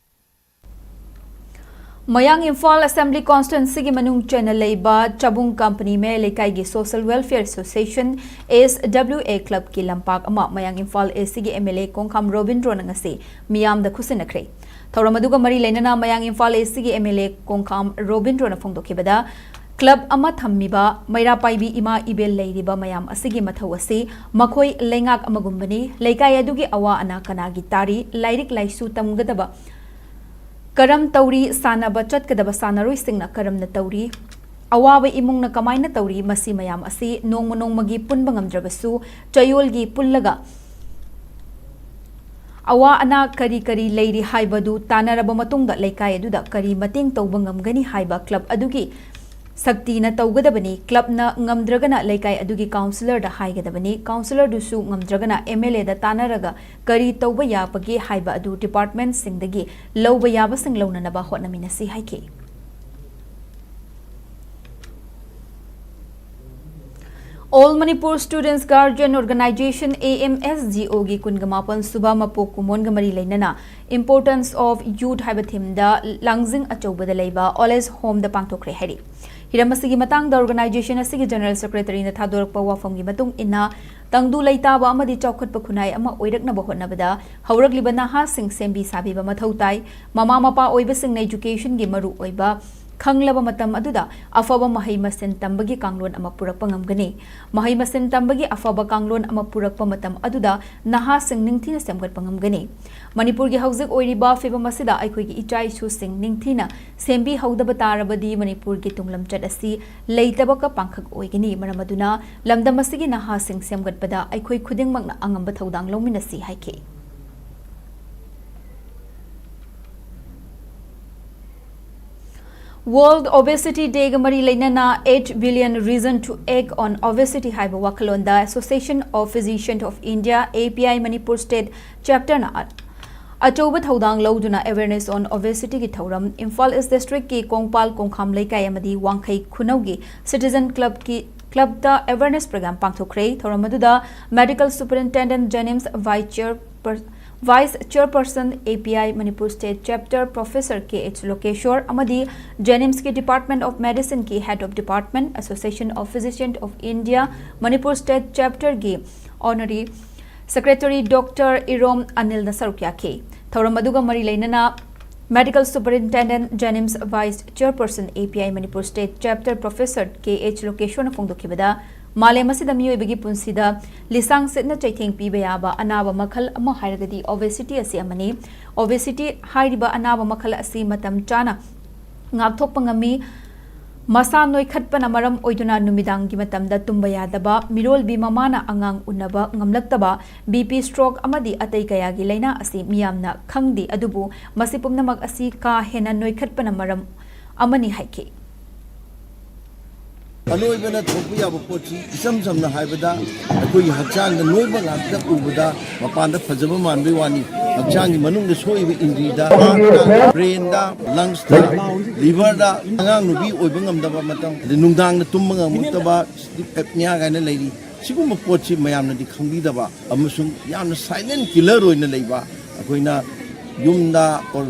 ꯃꯌꯥꯡ ꯏꯝꯐꯥꯜ ꯑꯦꯁꯦꯝꯕ꯭ꯂꯤ ꯀꯣꯟꯁꯇꯤꯇ꯭ꯋꯦꯟꯁꯤꯒꯤ ꯃꯅꯨꯡ ꯆꯟꯅ ꯂꯩꯕ ꯆꯕꯨꯡ ꯀꯝꯄꯅꯤ ꯃꯌꯥꯏ ꯂꯩꯀꯥꯏꯒꯤ social welfare association, S W A clubꯀꯤ ꯂꯝꯄꯥꯛ ꯑꯃ ꯃꯌꯥꯡ ꯏꯝꯐꯥꯜ Eastꯀꯤ M L A ꯀꯣꯡꯈꯥꯝ ꯔꯣꯕꯤꯟꯗ꯭ꯔꯣꯅ ꯉꯁꯤ ꯃꯤꯌꯥꯝꯗ ꯈꯨꯠꯁꯤꯟꯅꯈ꯭ꯔꯦ꯫ ꯊꯧꯔꯝ ꯑꯗꯨꯒ ꯃꯔꯤ ꯂꯩꯅꯅ ꯃꯌꯥꯡ Imphal Eastꯀꯤ M L A ꯀꯣꯡꯈꯥꯝ ꯔꯣꯕꯤꯟꯗ꯭ꯔꯣꯅ ꯐꯣꯡꯗꯣꯛꯈꯤꯕꯗ, club ꯑꯃ ꯊꯝꯃꯤꯕ ꯃꯩꯔꯥ ꯄꯥꯏꯕꯤ ꯏꯃꯥ ꯏꯕꯦꯜ ꯂꯩꯔꯤꯕ ꯃꯌꯥꯝ ꯑꯁꯤꯒꯤ ꯃꯊꯧ ꯑꯁꯤ ꯃꯈꯣꯏ ꯂꯩꯉꯥꯛ ꯑꯃꯒꯨꯝꯕꯅꯤ꯫ ꯂꯩꯀꯥꯏ ꯑꯗꯨꯒꯤ ꯑꯋꯥ ꯑꯅꯥ ꯀꯅꯥꯒꯤ ꯇꯥꯔꯤ, ꯂꯥꯏꯔꯤꯛ ꯂꯥꯏꯁꯨ ꯇꯝꯒꯗꯕ ꯀꯔꯝ ꯇꯧꯔꯤ, ꯁꯥꯟꯅꯕ ꯆꯠꯀꯗꯕ ꯁꯥꯟꯅꯔꯣꯏꯁꯤꯡꯅ ꯀꯔꯝꯅ ꯇꯧꯔꯤ, ꯑꯋꯥꯕ ꯏꯃꯨꯡꯅ ꯀꯃꯥꯏꯅ ꯇꯧꯔꯤ, ꯃꯁꯤ ꯃꯌꯥꯝ ꯑꯁꯤ ꯅꯣꯡꯃ ꯅꯣꯡꯃꯒꯤ ꯄꯨꯟꯕ ꯉꯝꯗ꯭ꯔꯕꯁꯨ ꯆꯌꯣꯜꯒꯤ ꯄꯨꯜꯂꯒ ꯑꯋꯥ ꯑꯅꯥ ꯀꯔꯤ ꯀꯔꯤ ꯂꯩꯔꯤ ꯍꯥꯏꯕꯗꯨ ꯇꯥꯟꯅꯔꯕ ꯃꯇꯨꯡꯗ ꯂꯩꯀꯥꯏ ꯑꯗꯨꯗ ꯀꯔꯤ ꯃꯇꯦꯡ ꯇꯧꯕ ꯉꯝꯒꯅꯤ ꯍꯥꯏꯕ club ꯑꯗꯨꯒꯤ ꯁꯛꯇꯤꯅ ꯇꯧꯒꯗꯕꯅꯤ꯫ Clubꯅ ꯉꯝꯗ꯭ꯔꯒꯅ ꯂꯩꯀꯥꯏ ꯑꯗꯨꯒꯤ councillorꯗ ꯍꯥꯏꯒꯗꯕꯅꯤ꯫ Councillorꯗꯨꯁꯨ ꯉꯝꯗ꯭ꯔꯒꯅ M L Aꯗ ꯇꯥꯟꯅꯔꯒ ꯀꯔꯤ ꯇꯧꯕ ꯌꯥꯕꯒꯦ ꯍꯥꯏꯕ ꯑꯗꯨ departmentꯁꯤꯡꯗꯒꯤ ꯂꯧꯕ ꯌꯥꯕꯁꯤꯡ ꯂꯧꯅꯅꯕ ꯍꯣꯠꯅꯃꯤꯟꯅꯁꯤ ꯍꯥꯏꯈꯤ꯫ All Manipur Students Guardian Organisation, A M S G Oꯒꯤ ꯀꯨꯟꯒ ꯃꯥꯄꯟ ꯁꯨꯕ ꯃꯄꯣꯛ ꯀꯨꯝꯑꯣꯟꯒ ꯃꯔꯤ ꯂꯩꯅꯅ Importance of Youth ꯍꯥꯏꯕ themeꯗ ꯂꯥꯡꯖꯤꯡ ꯑꯆꯧꯕꯗ ꯂꯩꯕ Old Age Homeꯗ ꯄꯥꯡꯊꯣꯛꯈ꯭ꯔꯦ ꯍꯥꯏꯔꯤ꯫ ꯍꯤꯔꯝ ꯑꯁꯤꯒꯤ ꯃꯇꯥꯡꯗ organisation ꯑꯁꯤꯒꯤ general secretaryꯅ ꯊꯥꯗꯣꯔꯛꯄ ꯋꯥꯐꯝꯒꯤ ꯃꯇꯨꯡ ꯏꯟꯅ, ꯇꯪꯗꯨ ꯂꯩꯇꯥꯕ ꯑꯃꯗꯤ ꯆꯥꯎꯈꯠꯄ ꯈꯨꯟꯅꯥꯏ ꯑꯃ ꯑꯣꯏꯔꯛꯅꯕ ꯍꯣꯠꯅꯕꯗ ꯍꯧꯔꯛꯂꯤꯕ ꯅꯍꯥꯁꯤꯡ ꯁꯦꯝꯕꯤ ꯁꯥꯕꯤꯕ ꯃꯊꯧ ꯇꯥꯏ꯫ ꯃꯃꯥ ꯃꯄꯥ ꯑꯣꯏꯕꯁꯤꯡꯅ educationꯒꯤ ꯃꯔꯨ ꯑꯣꯏꯕ ꯈꯪꯂꯕ ꯃꯇꯝ ꯑꯗꯨꯗ ꯑꯐꯕ ꯃꯍꯩ ꯃꯁꯤꯡ ꯇꯝꯕꯒꯤ ꯀꯥꯡꯂꯣꯟ ꯑꯃ ꯄꯨꯔꯛꯄ ꯉꯝꯒꯅꯤ꯫ ꯃꯍꯩ ꯃꯁꯤꯡ ꯇꯝꯕꯒꯤ ꯑꯐꯕ ꯀꯥꯡꯂꯣꯟ ꯑꯃ ꯄꯨꯔꯛꯄ ꯃꯇꯝ ꯑꯗꯨꯗ ꯅꯍꯥꯁꯤꯡ ꯅꯤꯡꯊꯤꯅ ꯁꯦꯝꯒꯠꯄ ꯉꯝꯒꯅꯤ꯫ ꯃꯅꯤꯄꯨꯔꯒꯤ ꯍꯧꯖꯤꯛ ꯑꯣꯏꯔꯤꯕ ꯐꯤꯕꯝ ꯑꯁꯤꯗ ꯑꯩꯈꯣꯏꯒꯤ ꯏꯆꯥ ꯏꯁꯨꯁꯤꯡ ꯅꯤꯡꯊꯤꯅ ꯁꯦꯝꯕꯤꯍꯧꯗꯕ ꯇꯥꯔꯕꯗꯤ ꯃꯅꯤꯄꯨꯔꯒꯤ ꯇꯨꯡꯂꯝꯆꯠ ꯑꯁꯤ ꯂꯩꯇꯕ ꯀ ꯄꯥꯡꯈꯛ ꯑꯣꯏꯒꯅꯤ꯫ ꯃꯔꯝ ꯑꯗꯨꯅ ꯂꯝꯗꯝ ꯑꯁꯤꯒꯤ ꯅꯍꯥꯁꯤꯡ ꯁꯦꯝꯒꯠꯄꯗ ꯑꯩꯈꯣꯏ ꯈꯨꯗꯤꯡꯃꯛꯅ ꯑꯉꯝꯕ ꯊꯧꯗꯥꯡ ꯂꯧꯃꯤꯟꯅꯁꯤ ꯍꯥꯏꯈꯤ꯫ World Obesity Day ꯒ ꯃꯔꯤ ꯂꯩꯅꯅ Eight Billion Reason to Act on Obesity ꯍꯥꯏꯕ ꯋꯥꯈꯜꯂꯣꯟꯗ Association of Physicians of India, A P I, Manipur State Chapter ꯅ ꯑꯆꯧꯕ ꯊꯧꯗꯥꯡ ꯂꯧꯗꯨꯅ Awareness on Obesity ꯒꯤ ꯊꯧꯔꯝ ꯏꯝꯐꯥꯜ East District ꯀꯤ ꯀꯣꯡꯄꯥꯜ ꯀꯣꯡꯈꯥꯝ ꯂꯩꯀꯥꯏ ꯑꯃꯗꯤ ꯋꯥꯡꯈꯩ ꯈꯨꯅꯧꯒꯤ Citizen Club ꯀꯤ club ꯇ awareness program ꯄꯥꯡꯊꯣꯛꯈ꯭ꯔꯦ꯫ ꯊꯧꯔꯝ ꯑꯗꯨꯗ Medical Superintendent JNIMS, Vice Chair Vice Chairperson, A P I Manipur State Chapter Professor K H ꯂꯣꯀꯦꯁꯣꯔ ꯑꯃꯗꯤ JNIMS ꯀꯤ Department of Medicine ꯀꯤ Head of Department, Association of Physicians of India, Manipur State Chapter ꯒꯤ Honorary Secretary Doctor ꯏꯔꯣꯝ ꯑꯅꯤꯜꯅ ꯁꯔꯨꯛ ꯌꯥꯈꯤ꯫ ꯊꯧꯔꯝ ꯑꯗꯨꯒ ꯃꯔꯤ ꯂꯩꯅꯅ Medical Superintendent JNIMS, Vice Chairperson, A P I Manipur State Chapter Professor K H ꯂꯣꯀꯦꯁꯣꯔꯅ ꯐꯣꯡꯗꯣꯛꯈꯤꯕꯗ, ꯃꯥꯂꯦꯝ ꯑꯁꯤꯗ ꯃꯤꯑꯣꯏꯕꯒꯤ ꯄꯨꯟꯁꯤꯗ ꯂꯤꯁꯥꯡ ꯁꯤꯠꯅ ꯆꯩꯊꯦꯡ ꯄꯤꯕ ꯌꯥꯕ ꯑꯅꯥꯕ ꯃꯈꯜ ꯑꯃ ꯍꯥꯏꯔꯒꯗꯤ obesity ꯑꯁꯤ ꯑꯃꯅꯤ꯫ Obesity ꯍꯥꯏꯔꯤꯕ ꯑꯅꯥꯕ ꯃꯈꯜ ꯑꯁꯤ ꯃꯇꯝ ꯆꯥꯅ ꯉꯥꯛꯊꯣꯛꯄ ꯉꯝꯃꯤ꯫ ꯃꯁꯥ ꯅꯣꯏꯈꯠꯄꯅ ꯃꯔꯝ ꯑꯣꯏꯗꯨꯅ ꯅꯨꯃꯤꯗꯥꯡꯒꯤ ꯃꯇꯝꯗ ꯇꯨꯝꯕ ꯌꯥꯗꯕ, ꯃꯤꯔꯣꯜꯕꯤ ꯃꯃꯥꯅ ꯑꯉꯥꯡ ꯎꯅꯕ ꯉꯝꯂꯛꯇꯕ, B P, stroke ꯑꯃꯗꯤ ꯑꯇꯩ ꯀꯌꯥꯒꯤ ꯂꯥꯏꯅꯥ ꯑꯁꯤ ꯃꯤꯌꯥꯝꯅ ꯈꯪꯗꯦ, ꯑꯗꯨꯕꯨ ꯃꯁꯤ ꯄꯨꯝꯅꯃꯛ ꯑꯁꯤ ꯀꯥ ꯍꯦꯟꯅ ꯅꯣꯏꯈꯠꯄꯅ ꯃꯔꯝ ꯑꯃꯅꯤ ꯍꯥꯏꯈꯤ꯫ ꯑꯅꯣꯏꯕꯅ ꯊꯣꯛꯄ ꯌꯥꯕ ꯄꯣꯠꯁꯤ, ꯏꯆꯝ ꯆꯝꯅ ꯍꯥꯏꯕꯗ, ꯑꯩꯈꯣꯏꯒꯤ ꯍꯛꯆꯥꯡꯗ ꯅꯣꯏꯕ ꯉꯥꯛꯇ ꯎꯕꯗ ꯃꯄꯥꯟꯗ ꯐꯖꯕ ꯃꯥꯟꯕꯩ ꯋꯥꯅꯤ꯫ ꯍꯛꯆꯥꯡꯒꯤ ꯃꯅꯨꯡꯗ ꯁꯣꯛꯏꯕ ꯏꯟꯗ꯭ꯔꯤꯗ, brain ꯗ, lungs ꯇ, liver ꯗ, ꯑꯉꯥꯡ ꯅꯨꯄꯤ ꯑꯣꯏꯕ ꯉꯝꯗꯕ ꯃꯇꯝ, ꯑꯗꯩ ꯅꯨꯡꯗꯥꯡꯗ ꯇꯨꯝꯕ ꯉꯝꯃꯛꯇꯕ, sleep apnea ꯀꯥꯏꯅ ꯂꯩꯔꯤ꯫ ꯁꯤꯒꯨꯝꯕ ꯄꯣꯠꯁꯤ ꯃꯌꯥꯝꯅꯗꯤ ꯈꯪꯕꯤꯗꯕ ꯑꯃꯁꯨꯡ ꯌꯥꯝꯅ silent killer ꯑꯣꯏꯅ ꯂꯩꯕ, ꯑꯩꯈꯣꯏꯅ ꯌꯨꯝꯗ or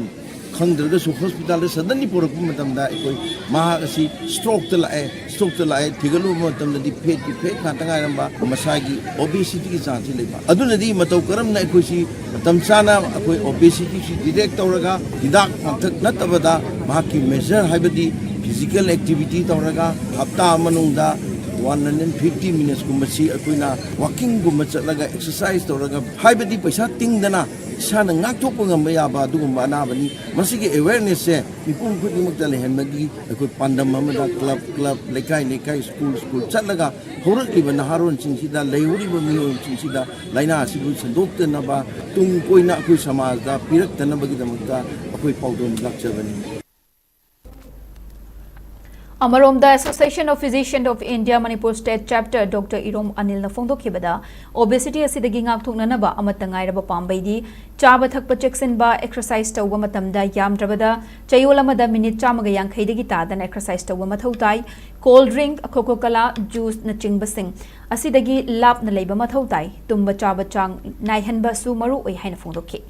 ꯈꯪꯗ꯭ꯔꯒꯁꯨ hospital ꯗ suddenly ꯄꯨꯔꯛꯄ ꯃꯇꯝꯗ ꯑꯩꯈꯣꯏ ꯃꯍꯥꯛ ꯑꯁꯤ stroke ꯇ ꯂꯥꯛꯑꯦ, stroke ꯇ ꯂꯥꯛꯑꯦ, ꯊꯤꯒꯠꯂꯨꯕ ꯃꯇꯝꯗꯗꯤ fat ꯀꯤ fat ꯉꯥꯛꯇ ꯉꯥꯏꯔꯝꯕ, ꯃꯁꯥꯒꯤ obesity ꯒꯤ chance ꯁꯤ ꯂꯩꯕ꯫ ꯑꯗꯨꯅꯗꯤ ꯃꯇꯧ ꯀꯔꯝꯅ ꯑꯩꯈꯣꯏꯁꯤ ꯃꯇꯝ ꯆꯥꯅ ꯑꯩꯈꯣꯏ obesity ꯁꯤ detect ꯇꯧꯔꯒ ꯍꯤꯗꯥꯛ ꯉꯥꯛꯇ ꯅꯠꯇꯕꯗ ꯃꯍꯥꯛꯀꯤ measure ꯍꯥꯏꯕꯗꯤ physical activity ꯇꯧꯔꯒ ꯍꯞꯇꯥ ꯃꯅꯨꯡꯗ one hundred fifty minutes ꯀꯨꯝꯕꯁꯤ ꯑꯩꯈꯣꯏꯅ walking ꯒꯨꯝꯕ ꯆꯠꯂꯒ exercise ꯇꯧꯔꯒ, ꯍꯥꯏꯕꯗꯤ ꯄꯩꯁꯥ ꯇꯤꯡꯗꯅ ꯏꯁꯥꯅ ꯉꯥꯛꯊꯣꯛꯄ ꯉꯝꯕ ꯌꯥꯕ ꯑꯗꯨꯒꯨꯝꯕ ꯑꯅꯥꯕꯅꯤ꯫ ꯃꯁꯤꯒꯤ awareness ꯁꯦ ꯃꯤꯄꯨꯝ ꯈꯨꯗꯤꯡꯃꯛꯇ ꯂꯩꯍꯟꯕꯒꯤ ꯑꯩꯈꯣꯏ ꯄꯥꯟꯗꯝ ꯑꯃꯗ club club, ꯂꯩꯀꯥꯏ ꯂꯩꯀꯥꯏ, school school ꯆꯠꯂꯒ ꯍꯧꯔꯛꯂꯤꯕ ꯅꯍꯥꯔꯣꯟꯁꯤꯡꯁꯤꯗ, ꯂꯩꯍꯧꯔꯤꯕ ꯃꯤꯑꯣꯏꯁꯤꯡꯁꯤꯗ ꯂꯥꯏꯅꯥ ꯑꯁꯤꯕꯨ ꯁꯟꯗꯣꯛꯇꯅꯕ, ꯇꯨꯡ ꯀꯣꯏꯅ ꯑꯩꯈꯣꯏ ꯁꯃꯥꯖꯗ ꯄꯤꯔꯛꯇꯅꯕꯒꯤꯗꯃꯛꯇ ꯑꯩꯈꯣꯏ ꯄꯥꯎꯗꯝ ꯂꯥꯛꯆꯕꯅꯤ꯫ ꯑꯃꯔꯣꯝꯗ, Association of Physicians of India Manipur State Chapter Doctor Irom ꯑꯅꯤꯜꯅ ꯐꯣꯡꯗꯣꯛꯈꯤꯕꯗ, obesity ꯑꯁꯤꯗꯒꯤ ꯉꯥꯛꯊꯣꯛꯅꯅꯕ ꯑꯃꯠꯇ ꯉꯥꯏꯔꯕ ꯄꯥꯝꯕꯩꯗꯤ ꯆꯥꯕ ꯊꯛꯄ ꯆꯦꯛꯁꯤꯟꯕ, exercise ꯇꯧꯕ ꯃꯇꯝꯗ ꯌꯥꯝꯗ꯭ꯔꯕꯗ ꯆꯌꯣꯜ ꯑꯃꯗ ꯃꯤꯅꯤꯠ ꯆꯥꯝꯃꯒ ꯌꯥꯡꯈꯩꯗꯒꯤ ꯇꯥꯗꯅ exercise ꯇꯧꯕ ꯃꯊꯧ ꯇꯥꯏ꯫ Cold drink, Coca Cola, juiceꯅꯆꯤꯡꯕꯁꯤꯡ ꯑꯁꯤꯗꯒꯤ ꯂꯥꯞꯅ ꯂꯩꯕ ꯃꯊꯧ ꯇꯥꯏ꯫ ꯇꯨꯝꯕ ꯆꯥꯕ ꯆꯥꯡ ꯅꯥꯏꯍꯟꯕꯁꯨ ꯃꯔꯨ ꯑꯣꯏ ꯍꯥꯏꯅ ꯐꯣꯡꯗꯣꯛꯈꯤ꯫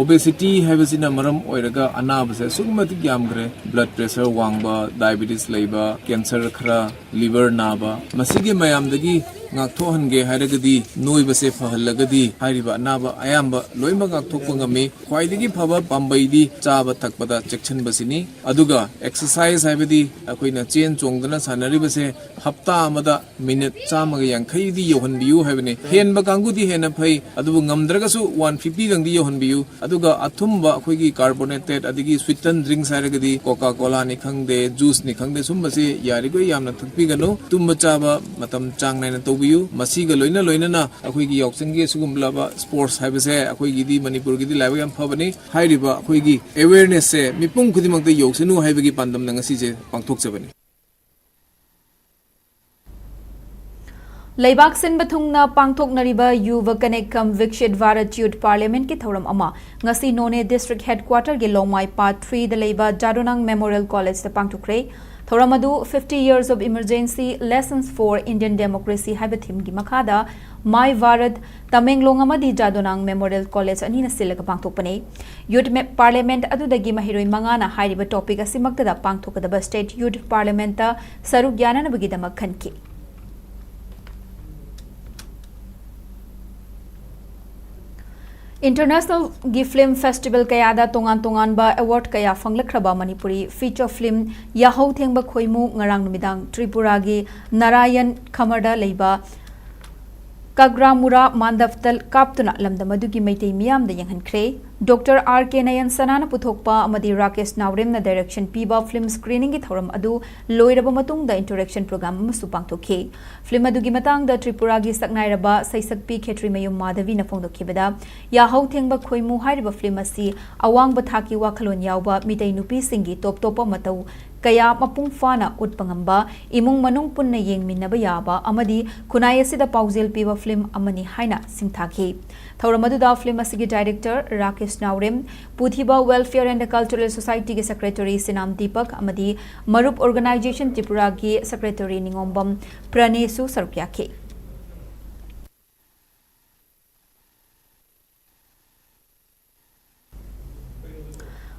Obesity ꯍꯥꯏꯕꯁꯤꯅ ꯃꯔꯝ ꯑꯣꯏꯔꯒ ꯑꯅꯥꯕꯁꯦ ꯑꯁꯨꯛꯀꯤ ꯃꯇꯤꯛ ꯌꯥꯝꯈ꯭ꯔꯦ꯫ Blood pressure ꯋꯥꯡꯕ, diabetes ꯂꯩꯕ, cancer ꯈꯔ, liver ꯅꯥꯕ, ꯃꯁꯤꯒꯤ ꯃꯌꯥꯝꯗꯒꯤ ꯉꯥꯛꯊꯣꯛꯍꯟꯒꯦ ꯍꯥꯏꯔꯒꯗꯤ, ꯅꯣꯏꯕꯁꯦ ꯐꯍꯜꯂꯒꯗꯤ, ꯍꯥꯏꯔꯤꯕ ꯑꯅꯥꯕ ꯑꯌꯥꯝꯕ ꯂꯣꯏꯅꯃꯛ ꯉꯥꯛꯊꯣꯛꯄ ꯉꯝꯃꯤ꯫ ꯈ꯭ꯋꯥꯏꯗꯒꯤ ꯐꯕ ꯄꯥꯝꯕꯩꯗꯤ ꯆꯥꯕ ꯊꯛꯄꯗ ꯆꯦꯛꯁꯤꯟꯕꯁꯤꯅꯤ꯫ ꯑꯗꯨꯒ exercise ꯍꯥꯏꯕꯗꯤ ꯑꯩꯈꯣꯏꯅ ꯆꯦꯟ ꯆꯣꯡꯗꯅ ꯁꯥꯟꯅꯔꯤꯕꯁꯦ ꯍꯞꯇꯥ ꯑꯃꯗ ꯃꯤꯅꯤꯠ ꯆꯥꯝꯃꯒ ꯌꯥꯡꯈꯩꯗꯤ ꯌꯧꯍꯟꯕꯤꯌꯨ ꯍꯥꯏꯕꯅꯤ꯫ ꯍꯦꯟꯕ ꯀꯥꯡꯕꯨꯗꯤ ꯍꯦꯟꯅ ꯐꯩ, ꯑꯗꯨꯕꯨ ꯉꯝꯗ꯭ꯔꯒꯁꯨ one fiftyꯗꯪꯗꯤ ꯌꯧꯍꯟꯕꯤꯌꯨ꯫ ꯑꯗꯨꯒ ꯑꯊꯨꯝꯕ, ꯑꯩꯈꯣꯏꯒꯤ carbonated ꯑꯗꯒꯤ sweetened drinks ꯍꯥꯏꯔꯒꯗꯤ Coca Colaꯅꯤ ꯈꯪꯗꯦ, juiceꯅꯤ ꯈꯪꯗꯦ, ꯁꯨꯝꯕꯁꯤ ꯌꯥꯔꯤꯈꯣꯏ ꯌꯥꯝꯅ ꯊꯛꯄꯤꯒꯅꯨ꯫ ꯇꯨꯝꯕ ꯆꯥꯕ ꯃꯇꯝ ꯆꯥꯡ ꯅꯥꯏꯅ ꯇꯧꯕꯤꯌꯨ꯫ ꯃꯁꯤꯒ ꯂꯣꯏꯅ ꯂꯣꯏꯅꯅ ꯑꯩꯈꯣꯏꯒꯤ ꯌꯥꯎꯁꯪꯒꯤ ꯑꯁꯤꯒꯨꯝꯂꯕ sports ꯍꯥꯏꯕꯁꯦ ꯑꯩꯈꯣꯏꯒꯤꯗꯤ ꯃꯅꯤꯄꯨꯔꯒꯤꯗꯤ ꯂꯥꯏꯕꯛ ꯌꯥꯝ ꯐꯕꯅꯤ꯫ ꯍꯥꯏꯔꯤꯕ ꯑꯩꯈꯣꯏꯒꯤ awarenessꯁꯦ ꯃꯤꯄꯨꯝ ꯈꯨꯗꯤꯡꯃꯛꯇ ꯌꯧꯁꯅꯨ ꯍꯥꯏꯕꯒꯤ ꯄꯥꯟꯗꯝꯅ ꯉꯁꯤꯁꯦ ꯄꯥꯡꯊꯣꯛꯆꯕꯅꯤ꯫ ꯂꯩꯕꯥꯛ ꯁꯤꯟꯕ ꯊꯨꯡꯅ ꯄꯥꯡꯊꯣꯛꯅꯔꯤꯕ Yuva Connect cum Viksit Bharat Youth Parliamentꯀꯤ ꯊꯧꯔꯝ ꯑꯃ ꯉꯁꯤ ꯅꯣꯅꯦ district headquarterꯒꯤ ꯂꯣꯡꯃꯥꯏ part threeꯗ ꯂꯩꯕ ꯖꯥꯗꯣꯅꯥꯡ Memorial Collegeꯇ ꯄꯥꯡꯊꯣꯛꯈ꯭ꯔꯦ꯫ ꯊꯧꯔꯝ ꯑꯗꯨ Fifty Years of Emergency, Lessons for Indian Democracy ꯍꯥꯏꯕ themeꯒꯤ ꯃꯈꯥꯗ My Bharat, ꯇꯃꯦꯡꯂꯣꯡ ꯑꯃꯗꯤ ꯖꯥꯗꯣꯅꯥꯡ Memorial College ꯑꯅꯤꯅ ꯁꯤꯜꯂꯒ ꯄꯥꯡꯊꯣꯛꯄꯅꯤ꯫ Youth Parliament ꯑꯗꯨꯗꯒꯤ ꯃꯍꯩꯔꯣꯏ ꯃꯉꯥꯅ ꯍꯥꯏꯔꯤꯕ topic ꯑꯁꯤꯃꯛꯇꯗ ꯄꯥꯡꯊꯣꯛꯀꯗꯕ state youth parliamentꯇ ꯁꯔꯨꯛ ꯌꯥꯅꯅꯕꯒꯤꯗꯃꯛ ꯈꯟꯈꯤ꯫ Internationalꯒꯤ film festival ꯀꯌꯥꯗ ꯇꯣꯉꯥꯟ ꯇꯣꯉꯥꯟꯕ award ꯀꯌꯥ ꯐꯪꯂꯛꯈ꯭ꯔꯕ ꯃꯅꯤꯄꯨꯔꯤ feature film ꯌꯥꯍꯧ ꯊꯦꯡꯕ ꯈꯣꯏꯃꯨ ꯉꯔꯥꯡ ꯅꯨꯃꯤꯗꯥꯡ ꯇ꯭ꯔꯤꯄꯨꯔꯥꯒꯤ ꯅꯥꯔꯥꯌꯟ ꯈꯃꯔꯗ ꯂꯩꯕ ꯀꯒ꯭ꯔꯥꯃꯨꯔꯥ ꯃꯥꯟꯗꯞꯇ ꯀꯥꯞꯇꯨꯅ ꯂꯝꯗꯝ ꯑꯗꯨꯒꯤ ꯃꯩꯇꯩ ꯃꯤꯌꯥꯝꯗ ꯌꯦꯡꯍꯟꯈ꯭ꯔꯦ꯫ ꯗꯣꯛꯇꯔ ꯑꯥꯔ ꯀꯦ ꯅꯌꯟ ꯁꯅꯥꯅ ꯄꯨꯊꯣꯛꯄ ꯑꯃꯗꯤ ꯔꯥꯀꯦꯁ ꯅꯥꯎꯔꯦꯝꯅ ꯗꯥꯏꯔꯦꯛꯁꯟ ꯄꯤꯕ ꯐꯤꯜꯝ ꯁ꯭ꯀ꯭ꯔꯤꯅꯤꯡꯒꯤ ꯊꯧꯔꯝ ꯑꯗꯨ ꯂꯣꯏꯔꯕ ꯃꯇꯨꯡꯗ ꯏꯟꯇꯔꯦꯛꯁꯟ ꯄ꯭ꯔꯣꯒ꯭ꯔꯥꯝ ꯑꯃꯁꯨ ꯄꯥꯡꯊꯣꯛꯈꯤ꯫ ꯐꯤꯜꯝ ꯑꯗꯨꯒꯤ ꯃꯇꯥꯡꯗ ꯇ꯭ꯔꯤꯄꯨꯔꯥꯒꯤ ꯁꯛꯅꯥꯏꯔꯕ ꯁꯩꯁꯛꯄꯤ ꯈꯦꯇ꯭ꯔꯤꯃꯌꯨꯝ ꯃꯥꯙꯕꯤꯅ ꯐꯣꯡꯗꯣꯛꯈꯤꯕꯗ, ꯌꯥꯍꯧ ꯊꯦꯡꯕ ꯈꯣꯏꯃꯨ ꯍꯥꯏꯔꯤꯕ ꯐꯤꯜꯝ ꯑꯁꯤ ꯑꯋꯥꯡꯕ ꯊꯥꯛꯀꯤ ꯋꯥꯈꯜꯂꯣꯟ ꯌꯥꯎꯕ ꯃꯤꯇꯩ ꯅꯨꯄꯤꯁꯤꯡꯒꯤ ꯇꯣꯞ ꯇꯣꯞꯄ ꯃꯇꯧ ꯀꯌꯥ ꯃꯄꯨꯡ ꯐꯥꯅ ꯎꯠꯄ ꯉꯝꯕ, ꯏꯃꯨꯡ ꯃꯅꯨꯡ ꯄꯨꯟꯅ ꯌꯦꯡꯃꯤꯟꯅꯕ ꯌꯥꯕ ꯑꯃꯗꯤ ꯈꯨꯟꯅꯥꯏ ꯑꯁꯤꯗ ꯄꯥꯎꯖꯦꯜ ꯄꯤꯕ ꯐꯤꯜꯝ ꯑꯃꯅꯤ ꯍꯥꯏꯅ ꯁꯤꯡꯊꯥꯈꯤ꯫ ꯊꯧꯔꯝ ꯑꯗꯨꯗ ꯐꯤꯜꯝ ꯑꯁꯤꯒꯤ ꯗꯥꯏꯔꯦꯛꯇꯔ ꯔꯥꯀꯦꯁ ꯅꯥꯎꯔꯦꯝ, ꯄꯨꯊꯤꯕ Welfare and Cultural Society ꯒꯤ ꯁꯦꯀ꯭ꯔꯦꯇꯔꯤ ꯁꯤꯅꯥꯝ ꯗꯤꯄꯛ ꯑꯃꯗꯤ ꯃꯔꯨꯞ ꯑꯣꯔꯒꯅꯥꯏꯖꯦꯁꯟ ꯇ꯭ꯔꯤꯄꯨꯔꯥꯒꯤ ꯁꯦꯀ꯭ꯔꯦꯇꯔꯤ ꯅꯤꯉꯣꯝꯕꯝ ꯄ꯭ꯔꯅꯦꯁꯨ ꯁꯔꯨꯛ ꯌꯥꯈꯤ꯫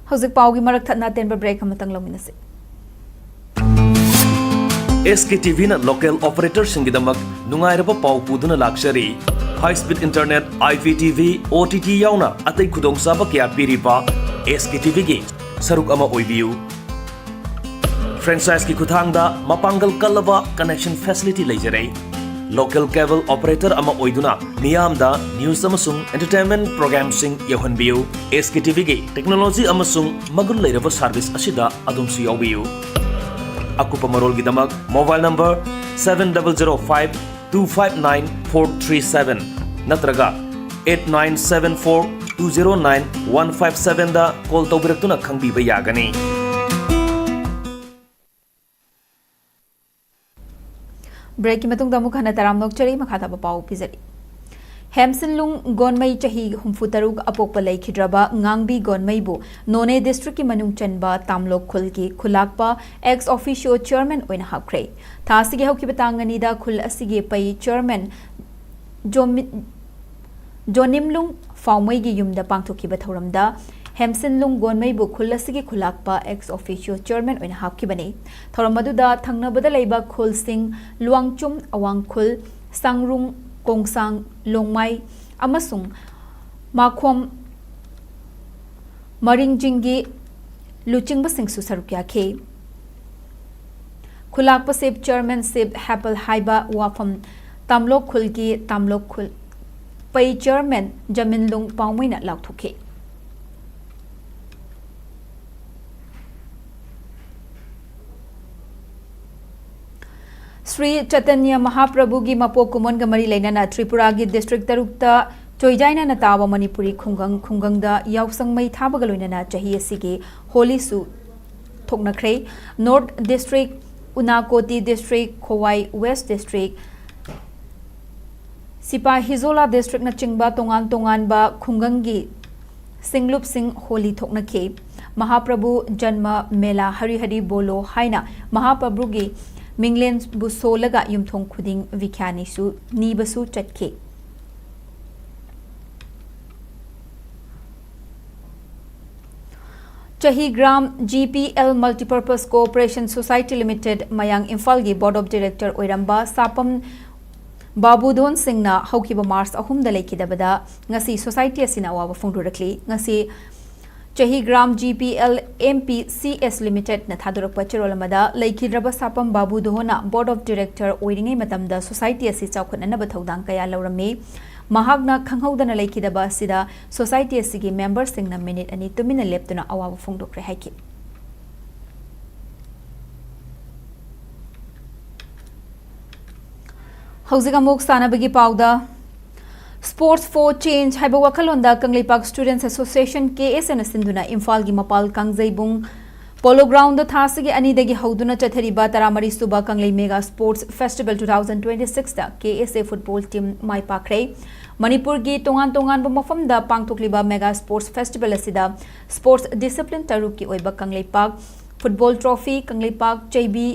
ꯍꯧꯖꯤꯛ ꯄꯥꯎꯒꯤ ꯃꯔꯛ ꯊꯠꯅ ꯑꯇꯦꯟꯕ ꯕ꯭ꯔꯦꯛ ꯑꯃꯇꯪ ꯂꯧꯃꯤꯟꯅꯁꯤ꯫ ꯑꯦꯁ ꯀꯦ ꯇꯤ ꯚꯤꯅ ꯂꯣꯀꯦꯜ ꯑꯣꯄꯔꯦꯇꯔꯁꯤꯡꯒꯤꯗꯃꯛ ꯅꯨꯡꯉꯥꯏꯔꯕ ꯄꯥꯎ ꯄꯨꯗꯨꯅ ꯂꯥꯛꯆꯔꯤ꯫ High speed internet, I P T V, O T T ꯌꯥꯎꯅ ꯑꯇꯩ ꯈꯨꯗꯣꯡꯆꯥꯕ ꯀꯌꯥ ꯄꯤꯔꯤꯕ ꯑꯦꯁ ꯀꯦ ꯇꯤ ꯚꯤꯒꯤ ꯁꯔꯨꯛ ꯑꯃ ꯑꯣꯏꯕꯤꯌꯨ꯫ ꯐ꯭ꯔꯦꯟꯆꯥꯏꯖꯀꯤ ꯈꯨꯠꯊꯥꯡꯗ ꯃꯄꯥꯡꯒꯜ ꯀꯜꯂꯕ ꯀꯅꯦꯛꯁꯟ ꯐꯦꯁꯤꯂꯤꯇꯤ ꯂꯩꯖꯔꯦ꯫ ꯂꯣꯀꯦꯜ ꯀꯦꯕꯜ ꯑꯣꯄꯔꯦꯇꯔ ꯑꯃ ꯑꯣꯏꯗꯨꯅ ꯃꯤꯌꯥꯝꯗ ꯅ꯭ꯌꯨꯁ ꯑꯃꯁꯨꯡ ꯑꯦꯟꯇꯔꯇꯦꯟꯃꯦꯟꯠ ꯄ꯭ꯔꯣꯒ꯭ꯔꯥꯝꯁꯤꯡ ꯌꯧꯍꯟꯕꯤꯌꯨ꯫ ꯑꯦꯁ ꯀꯦ ꯇꯤ ꯚꯤꯒꯤ ꯇꯦꯛꯅꯣꯂꯣꯖꯤ ꯑꯃꯁꯨꯡ ꯃꯒꯨꯟ ꯂꯩꯔꯕ ꯁꯔꯚꯤꯁ ꯑꯁꯤꯗ ꯑꯗꯣꯝꯁꯨ ꯌꯥꯎꯕꯤꯌꯨ꯫ ꯑꯀꯨꯞꯄ ꯃꯔꯣꯜꯒꯤꯗꯃꯛ mobile number seven double zero five two five nine four three seven ꯅꯠꯇ꯭ꯔꯒ eight nine seven four two zero nine one five seven ꯗ ꯀꯣꯜ ꯇꯧꯕꯤꯔꯛꯇꯨꯅ ꯈꯪꯕꯤꯕ ꯌꯥꯒꯅꯤ꯫ ꯕ꯭ꯔꯦꯛꯀꯤ ꯃꯇꯨꯡꯗ ꯑꯃꯨꯛ ꯍꯟꯅ ꯇꯔꯥꯝꯅ ꯑꯣꯛꯆꯔꯤ꯫ ꯃꯈꯥ ꯇꯥꯕ ꯄꯥꯎ ꯄꯤꯖꯔꯤ꯫ ꯍꯦꯝꯁꯤꯟꯂꯨꯡ ꯒꯣꯟꯃꯩ, ꯆꯍꯤ ꯍꯨꯝꯐꯨ ꯇꯔꯨꯛ, ꯑꯄꯣꯛꯄ ꯂꯩꯈꯤꯗ꯭ꯔꯕ ꯉꯥꯡꯕꯤ ꯒꯣꯟꯃꯩꯕꯨ ꯅꯣꯅꯦ ꯗꯤꯁꯇ꯭ꯔꯤꯛꯀꯤ ꯃꯅꯨꯡ ꯆꯟꯕ ꯇꯥꯝꯂꯣꯛ ꯈꯨꯜꯒꯤ ꯈꯨꯂꯥꯛꯄ ex officio chairman ꯑꯣꯏꯅ ꯍꯥꯞꯈ꯭ꯔꯦ꯫ ꯊꯥ ꯑꯁꯤꯒꯤ ꯍꯧꯈꯤꯕ ꯇꯥꯡ ꯑꯅꯤꯗ ꯈꯨꯜ ꯑꯁꯤꯒꯤ ꯄꯩ chairman ꯖꯣꯃꯤ-, ꯖꯣꯅꯤꯝꯂꯨꯡ ꯐꯥꯎꯃꯩꯒꯤ ꯌꯨꯝꯗ ꯄꯥꯡꯊꯣꯛꯈꯤꯕ ꯊꯧꯔꯝꯗ ꯍꯦꯝꯁꯤꯟꯂꯨꯡ ꯒꯣꯟꯃꯩꯕꯨ ꯈꯨꯜ ꯑꯁꯤꯒꯤ ꯈꯨꯂꯥꯛꯄ ex officio chairman ꯑꯣꯏꯅ ꯍꯥꯞꯈꯤꯕꯅꯤ꯫ ꯊꯧꯔꯝ ꯑꯗꯨꯗ ꯊꯪꯅꯕꯗ ꯂꯩꯕ ꯈꯨꯜꯁꯤꯡ ꯂꯨꯋꯥꯡꯆꯨꯝ, ꯑꯋꯥꯡ ꯈꯨꯜ, ꯁꯥꯡꯔꯨꯡ, ꯀꯣꯡꯁꯥꯡ, ꯂꯣꯡꯃꯥꯏ ꯑꯃꯁꯨꯡ ꯃꯥꯈꯣꯝ ꯃꯔꯤꯡꯖꯤꯡꯒꯤ ꯂꯨꯆꯤꯡꯕꯁꯤꯡꯁꯨ ꯁꯔꯨꯛ ꯌꯥꯈꯤ꯫ ꯈꯨꯂꯥꯛꯄ ꯁꯤꯞ chairman ꯁꯤꯞ ꯍꯦꯄꯜ ꯍꯥꯏꯕ ꯋꯥꯐꯝ ꯇꯥꯝꯂꯣꯛ ꯈꯨꯜꯒꯤ ꯇꯥꯝꯂꯣꯛ ꯈꯨꯜ ꯄꯩ chairman ꯖꯃꯤꯟꯂꯨꯡ ꯄꯥꯎꯃꯩꯅ ꯂꯥꯎꯊꯣꯛꯈꯤ꯫ ꯁ꯭ꯔꯤ ꯆꯩꯇꯟꯌ ꯃꯍꯥꯄ꯭ꯔꯚꯨꯒꯤ ꯃꯄꯣꯛ ꯀꯨꯝꯑꯣꯟꯒ ꯃꯔꯤ ꯂꯩꯅꯅ ꯇ꯭ꯔꯤꯄꯨꯔꯥꯒꯤ ꯗꯤꯁꯇ꯭ꯔꯤꯛ ꯇꯔꯨꯛꯇ ꯆꯣꯏꯖꯥꯏꯅꯅ ꯇꯥꯕ ꯃꯅꯤꯄꯨꯔꯤ ꯈꯨꯡꯒꯪ ꯈꯨꯡꯒꯪꯗ ꯌꯥꯎꯁꯪ ꯃꯩ ꯊꯥꯕꯒ ꯂꯣꯏꯅꯅ ꯆꯍꯤ ꯑꯁꯤꯒꯤ ꯍꯣꯂꯤꯁꯨ ꯊꯣꯛꯅꯈ꯭ꯔꯦ꯫ North district, Unakoti district, Khowai west district, Sepahijala ꯗꯤꯁꯇ꯭ꯔꯤꯛꯅꯆꯤꯡꯕ ꯇꯣꯉꯥꯟ ꯇꯣꯉꯥꯟꯕ ꯈꯨꯡꯒꯪꯒꯤ ꯁꯤꯡꯂꯨꯞꯁꯤꯡ ꯍꯣꯂꯤ ꯊꯣꯛꯅꯈꯤ꯫ ꯃꯍꯥꯄ꯭ꯔꯚꯨ ꯖꯟꯃ ꯃꯦꯂꯥ ꯍꯔꯤ ꯍꯔꯤ ꯕꯣꯂꯣ ꯍꯥꯏꯅ ꯃꯍꯥꯄ꯭ꯔꯚꯨꯒꯤ ꯃꯤꯡꯂꯦꯟꯕꯨ ꯁꯣꯜꯂꯒ ꯌꯨꯝꯊꯣꯡ ꯈꯨꯗꯤꯡ ꯚꯤꯈ꯭ꯌꯥꯅꯤꯁꯨ ꯅꯤꯕꯁꯨ ꯆꯠꯈꯤ꯫ Chahigram G P L Multipurpose Cooperation Society Limited ꯃꯌꯥꯡ ꯏꯝꯐꯥꯜꯒꯤ Board of Director ꯑꯣꯏꯔꯝꯕ ꯁꯥꯄꯝ ꯕꯥꯕꯨꯙꯣꯟ ꯁꯤꯡꯅ ꯍꯧꯈꯤꯕ ꯃꯥꯔꯆ ꯑꯍꯨꯝꯗ ꯂꯩꯈꯤꯗꯕꯗ ꯉꯁꯤ society ꯑꯁꯤꯅ ꯑꯋꯥꯕ ꯐꯣꯡꯗꯣꯔꯛꯂꯤ꯫ ꯉꯁꯤ Chahigram G P L M P C S ꯂꯤꯃꯤꯇꯦꯗꯅ ꯊꯥꯗꯣꯔꯛꯄ ꯆꯦꯔꯣꯜ ꯑꯃꯗ ꯂꯩꯈꯤꯗ꯭ꯔꯕ ꯁꯥꯄꯝ ꯕꯥꯕꯨꯙꯣꯟꯅ Board of Director ꯑꯣꯏꯔꯤꯉꯩ ꯃꯇꯝꯗ society ꯑꯁꯤ ꯆꯥꯎꯈꯠꯅꯅꯕ ꯊꯧꯗꯥꯡ ꯀꯌꯥ ꯂꯧꯔꯝꯃꯤ꯫ ꯃꯍꯥꯛꯅ ꯈꯪꯍꯧꯗꯅ ꯂꯩꯈꯤꯗꯕ ꯑꯁꯤꯗ society ꯑꯁꯤꯒꯤ memberꯁꯤꯡꯅ ꯃꯤꯅꯤꯠ ꯑꯅꯤ ꯇꯨꯃꯤꯟꯅ ꯂꯦꯞꯇꯨꯅ ꯑꯋꯥꯕ ꯐꯣꯡꯗꯣꯛꯈ꯭ꯔꯦ ꯍꯥꯏꯈꯤ꯫ ꯍꯧꯖꯤꯛ ꯑꯃꯨꯛ ꯁꯥꯟꯅꯕꯒꯤ ꯄꯥꯎꯗ꯫ Sports for Change ꯍꯥꯏꯕ ꯋꯥꯈꯜꯂꯣꯟꯗ ꯀꯪꯂꯩꯄꯥꯛ Students Association, ꯀꯦ ꯑꯦꯁ ꯑꯦꯅ ꯁꯤꯟꯗꯨꯅ ꯏꯝꯐꯥꯜꯒꯤ ꯃꯄꯥꯜ ꯀꯥꯡꯖꯩꯕꯨꯡ Polo Groundꯗ ꯊꯥ ꯑꯁꯤꯒꯤ ꯑꯅꯤꯗꯒꯤ ꯍꯧꯗꯨꯅ ꯆꯠꯊꯔꯤꯕ ꯇꯔꯥꯃꯔꯤ ꯁꯨꯕ ꯀꯪꯂꯩ Mega Sports Festival two thousand twenty sixꯇ ꯀꯦ ꯑꯦꯁ ꯑꯦ football team ꯃꯥꯏ ꯄꯥꯛꯈ꯭ꯔꯦ꯫ ꯃꯅꯤꯄꯨꯔꯒꯤ ꯇꯣꯉꯥꯟ ꯇꯣꯉꯥꯟꯕ ꯃꯐꯝꯗ ꯄꯥꯡꯊꯣꯛꯂꯤꯕ Mega Sports Festival ꯑꯁꯤꯗ sports discipline ꯇꯔꯨꯛꯀꯤ ꯑꯣꯏꯕ ꯀꯪꯂꯩꯄꯥꯛ football trophy, ꯀꯪꯂꯩꯄꯥꯛ ꯆꯩꯕꯤ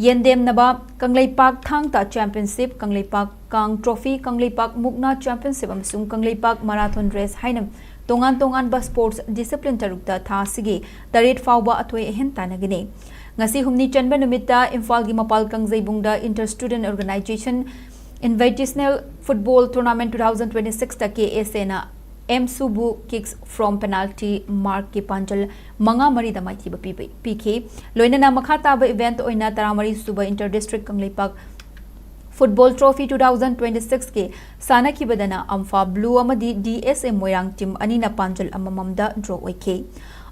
ꯌꯦꯟꯗꯦꯝꯅꯕ, ꯀꯪꯂꯩꯄꯥꯛ ꯊꯥꯡ ꯇꯥ championship, ꯀꯪꯂꯩꯄꯥꯛ ꯀꯥꯡ trophy, ꯀꯪꯂꯩꯄꯥꯛ ꯃꯨꯛꯅꯥ championship ꯑꯃꯁꯨꯡ ꯀꯪꯂꯩꯄꯥꯛ marathon race ꯍꯥꯏꯅ ꯇꯣꯉꯥꯟ ꯇꯣꯉꯥꯟꯕ sports discipline ꯇꯔꯨꯛꯇ ꯊꯥ ꯑꯁꯤꯒꯤ ꯇꯔꯦꯠ ꯐꯥꯎꯕ ꯑꯊꯣꯏ ꯑꯍꯦꯟ ꯇꯥꯟꯅꯒꯅꯤ꯫ ꯉꯁꯤ ꯍꯨꯝꯅꯤ ꯆꯟꯕ ꯅꯨꯃꯤꯠꯇ ꯏꯝꯐꯥꯜꯒꯤ ꯃꯄꯥꯜ ꯀꯥꯡꯖꯩꯕꯨꯡꯗ Inter Student Organisation Invitational Football Tournament two thousand twenty sixꯇ ꯀꯦ ꯑꯦꯁ ꯑꯦꯅ ꯑꯦꯝ ꯁꯨꯕꯨ kicks from penalty markꯀꯤ ꯄꯥꯟꯖꯜ ꯃꯉꯥ ꯃꯔꯤꯗ ꯃꯥꯏꯊꯤꯕ ꯄꯤꯕ-, ꯄꯤꯈꯤ꯫ ꯂꯣꯏꯅꯅ ꯃꯈꯥ ꯇꯥꯕ event ꯑꯣꯏꯅ ꯇꯔꯥꯃꯔꯤ ꯁꯨꯕ Inter District Kangleipak Football Trophy two thousand twenty sixꯀꯤ ꯁꯥꯟꯅꯈꯤꯕꯗꯅ ꯑꯝꯐꯥ Blue ꯑꯃꯗꯤ ꯗꯤ ꯑꯦꯁ ꯑꯦ ꯃꯣꯏꯔꯥꯡ team ꯑꯅꯤꯅ ꯄꯥꯟꯖꯜ ꯑꯃꯃꯝꯗ draw ꯑꯣꯏꯈꯤ꯫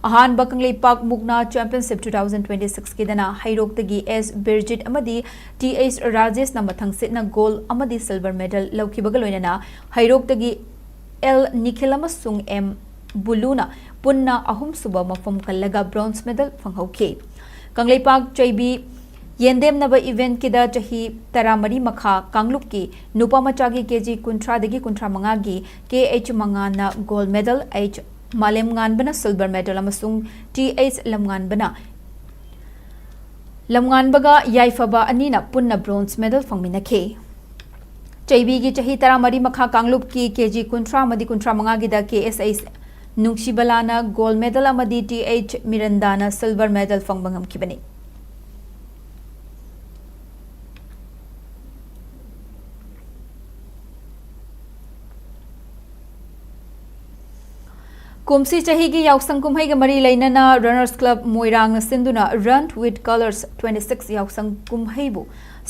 ꯑꯍꯥꯟꯕ ꯀꯪꯂꯩꯄꯥꯛ ꯃꯨꯛꯅꯥ ꯆꯦꯝꯄꯤꯌꯟꯁꯤꯞ ꯇꯨ ꯊꯥꯎꯖꯟ ꯇ꯭ꯋꯦꯟꯇꯤ ꯁꯤꯛꯁꯀꯤꯗꯅ ꯍꯩꯔꯣꯛꯇꯒꯤ ꯑꯦꯁ ꯕꯤꯔꯖꯤꯠ ꯑꯃꯗꯤ ꯇꯤ ꯑꯩꯆ ꯔꯥꯖꯦꯁꯅ ꯃꯊꯪꯁꯤꯠꯅ ꯒꯣꯜ ꯑꯃꯗꯤ ꯁꯤꯜꯚꯔ ꯃꯦꯗꯜ ꯂꯧꯈꯤꯕꯒ ꯂꯣꯏꯅꯅ ꯍꯩꯔꯣꯛꯇꯒꯤ ꯑꯦꯜ ꯅꯤꯈꯤꯜ ꯑꯃꯁꯨꯡ ꯑꯦꯝ ꯕꯨꯂꯨꯅ ꯄꯨꯟꯅ ꯑꯍꯨꯝꯁꯨꯕ ꯃꯐꯝ ꯀꯜꯂꯒ ꯕ꯭ꯔꯣꯟꯖ ꯃꯦꯗꯜ ꯐꯪꯍꯧꯈꯤ꯫ ꯀꯪꯂꯩꯄꯥꯛ ꯆꯩꯕꯤ ꯌꯦꯟꯗꯦꯝꯅꯕ ꯏꯚꯦꯟꯠꯀꯤꯗ ꯆꯍꯤ ꯇꯔꯥꯃꯔꯤ ꯃꯈꯥ ꯀꯥꯡꯂꯨꯞꯀꯤ ꯅꯨꯄꯥ ꯃꯆꯥꯒꯤ ꯀꯦ ꯖꯤ ꯀꯨꯟꯊ꯭ꯔꯥꯗꯒꯤ ꯀꯨꯟꯊ꯭ꯔꯥ ꯃꯉꯥꯒꯤ ꯀꯦ ꯑꯩꯆ ꯃꯉꯥꯟꯅ ꯒꯣꯜ ꯃꯦꯗꯜ, ꯑꯩꯆ ꯃꯥꯂꯦꯝꯉꯥꯟꯕꯅ ꯁꯤꯜꯚꯔ ꯃꯦꯗꯜ ꯑꯃꯁꯨꯡ ꯇꯤ ꯑꯩꯆ ꯂꯝꯉꯥꯟꯕꯅ, ꯂꯝꯉꯥꯟꯕꯒ ꯌꯥꯏꯐꯕ ꯑꯅꯤꯅ ꯄꯨꯟꯅ ꯕ꯭ꯔꯣꯟꯖ ꯃꯦꯗꯜ ꯐꯪꯃꯤꯟꯅꯈꯤ꯫ ꯆꯩꯕꯤꯒꯤ ꯆꯍꯤ ꯇꯔꯥꯃꯔꯤ ꯃꯈꯥ ꯀꯥꯡꯂꯨꯞꯀꯤ ꯀꯦ ꯖꯤ ꯀꯨꯟꯊ꯭ꯔꯥ ꯑꯃꯗꯤ ꯀꯨꯟꯊ꯭ꯔꯥ ꯃꯉꯥꯒꯤꯗ ꯀꯦ ꯑꯦꯁ ꯑꯩꯆ ꯅꯨꯡꯁꯤꯕꯂꯥꯅ ꯒꯣꯜ ꯃꯦꯗꯜ ꯑꯃꯗꯤ ꯇꯤ ꯑꯩꯆ ꯃꯤꯔꯟꯗꯥꯅ ꯁꯤꯜꯚꯔ ꯃꯦꯗꯜ ꯐꯪꯕ ꯉꯝꯈꯤꯕꯅꯤ꯫ ꯀꯨꯝꯁꯤ ꯆꯍꯤꯒꯤ ꯌꯥꯎꯁꯪ ꯀꯨꯝꯍꯩꯒ ꯃꯔꯤ ꯂꯩꯅꯅ Runners Club ꯃꯣꯏꯔꯥꯡꯅ ꯁꯤꯟꯗꯨꯅ Run with Colours twenty six ꯌꯥꯎꯁꯪ ꯀꯨꯝꯍꯩꯕꯨ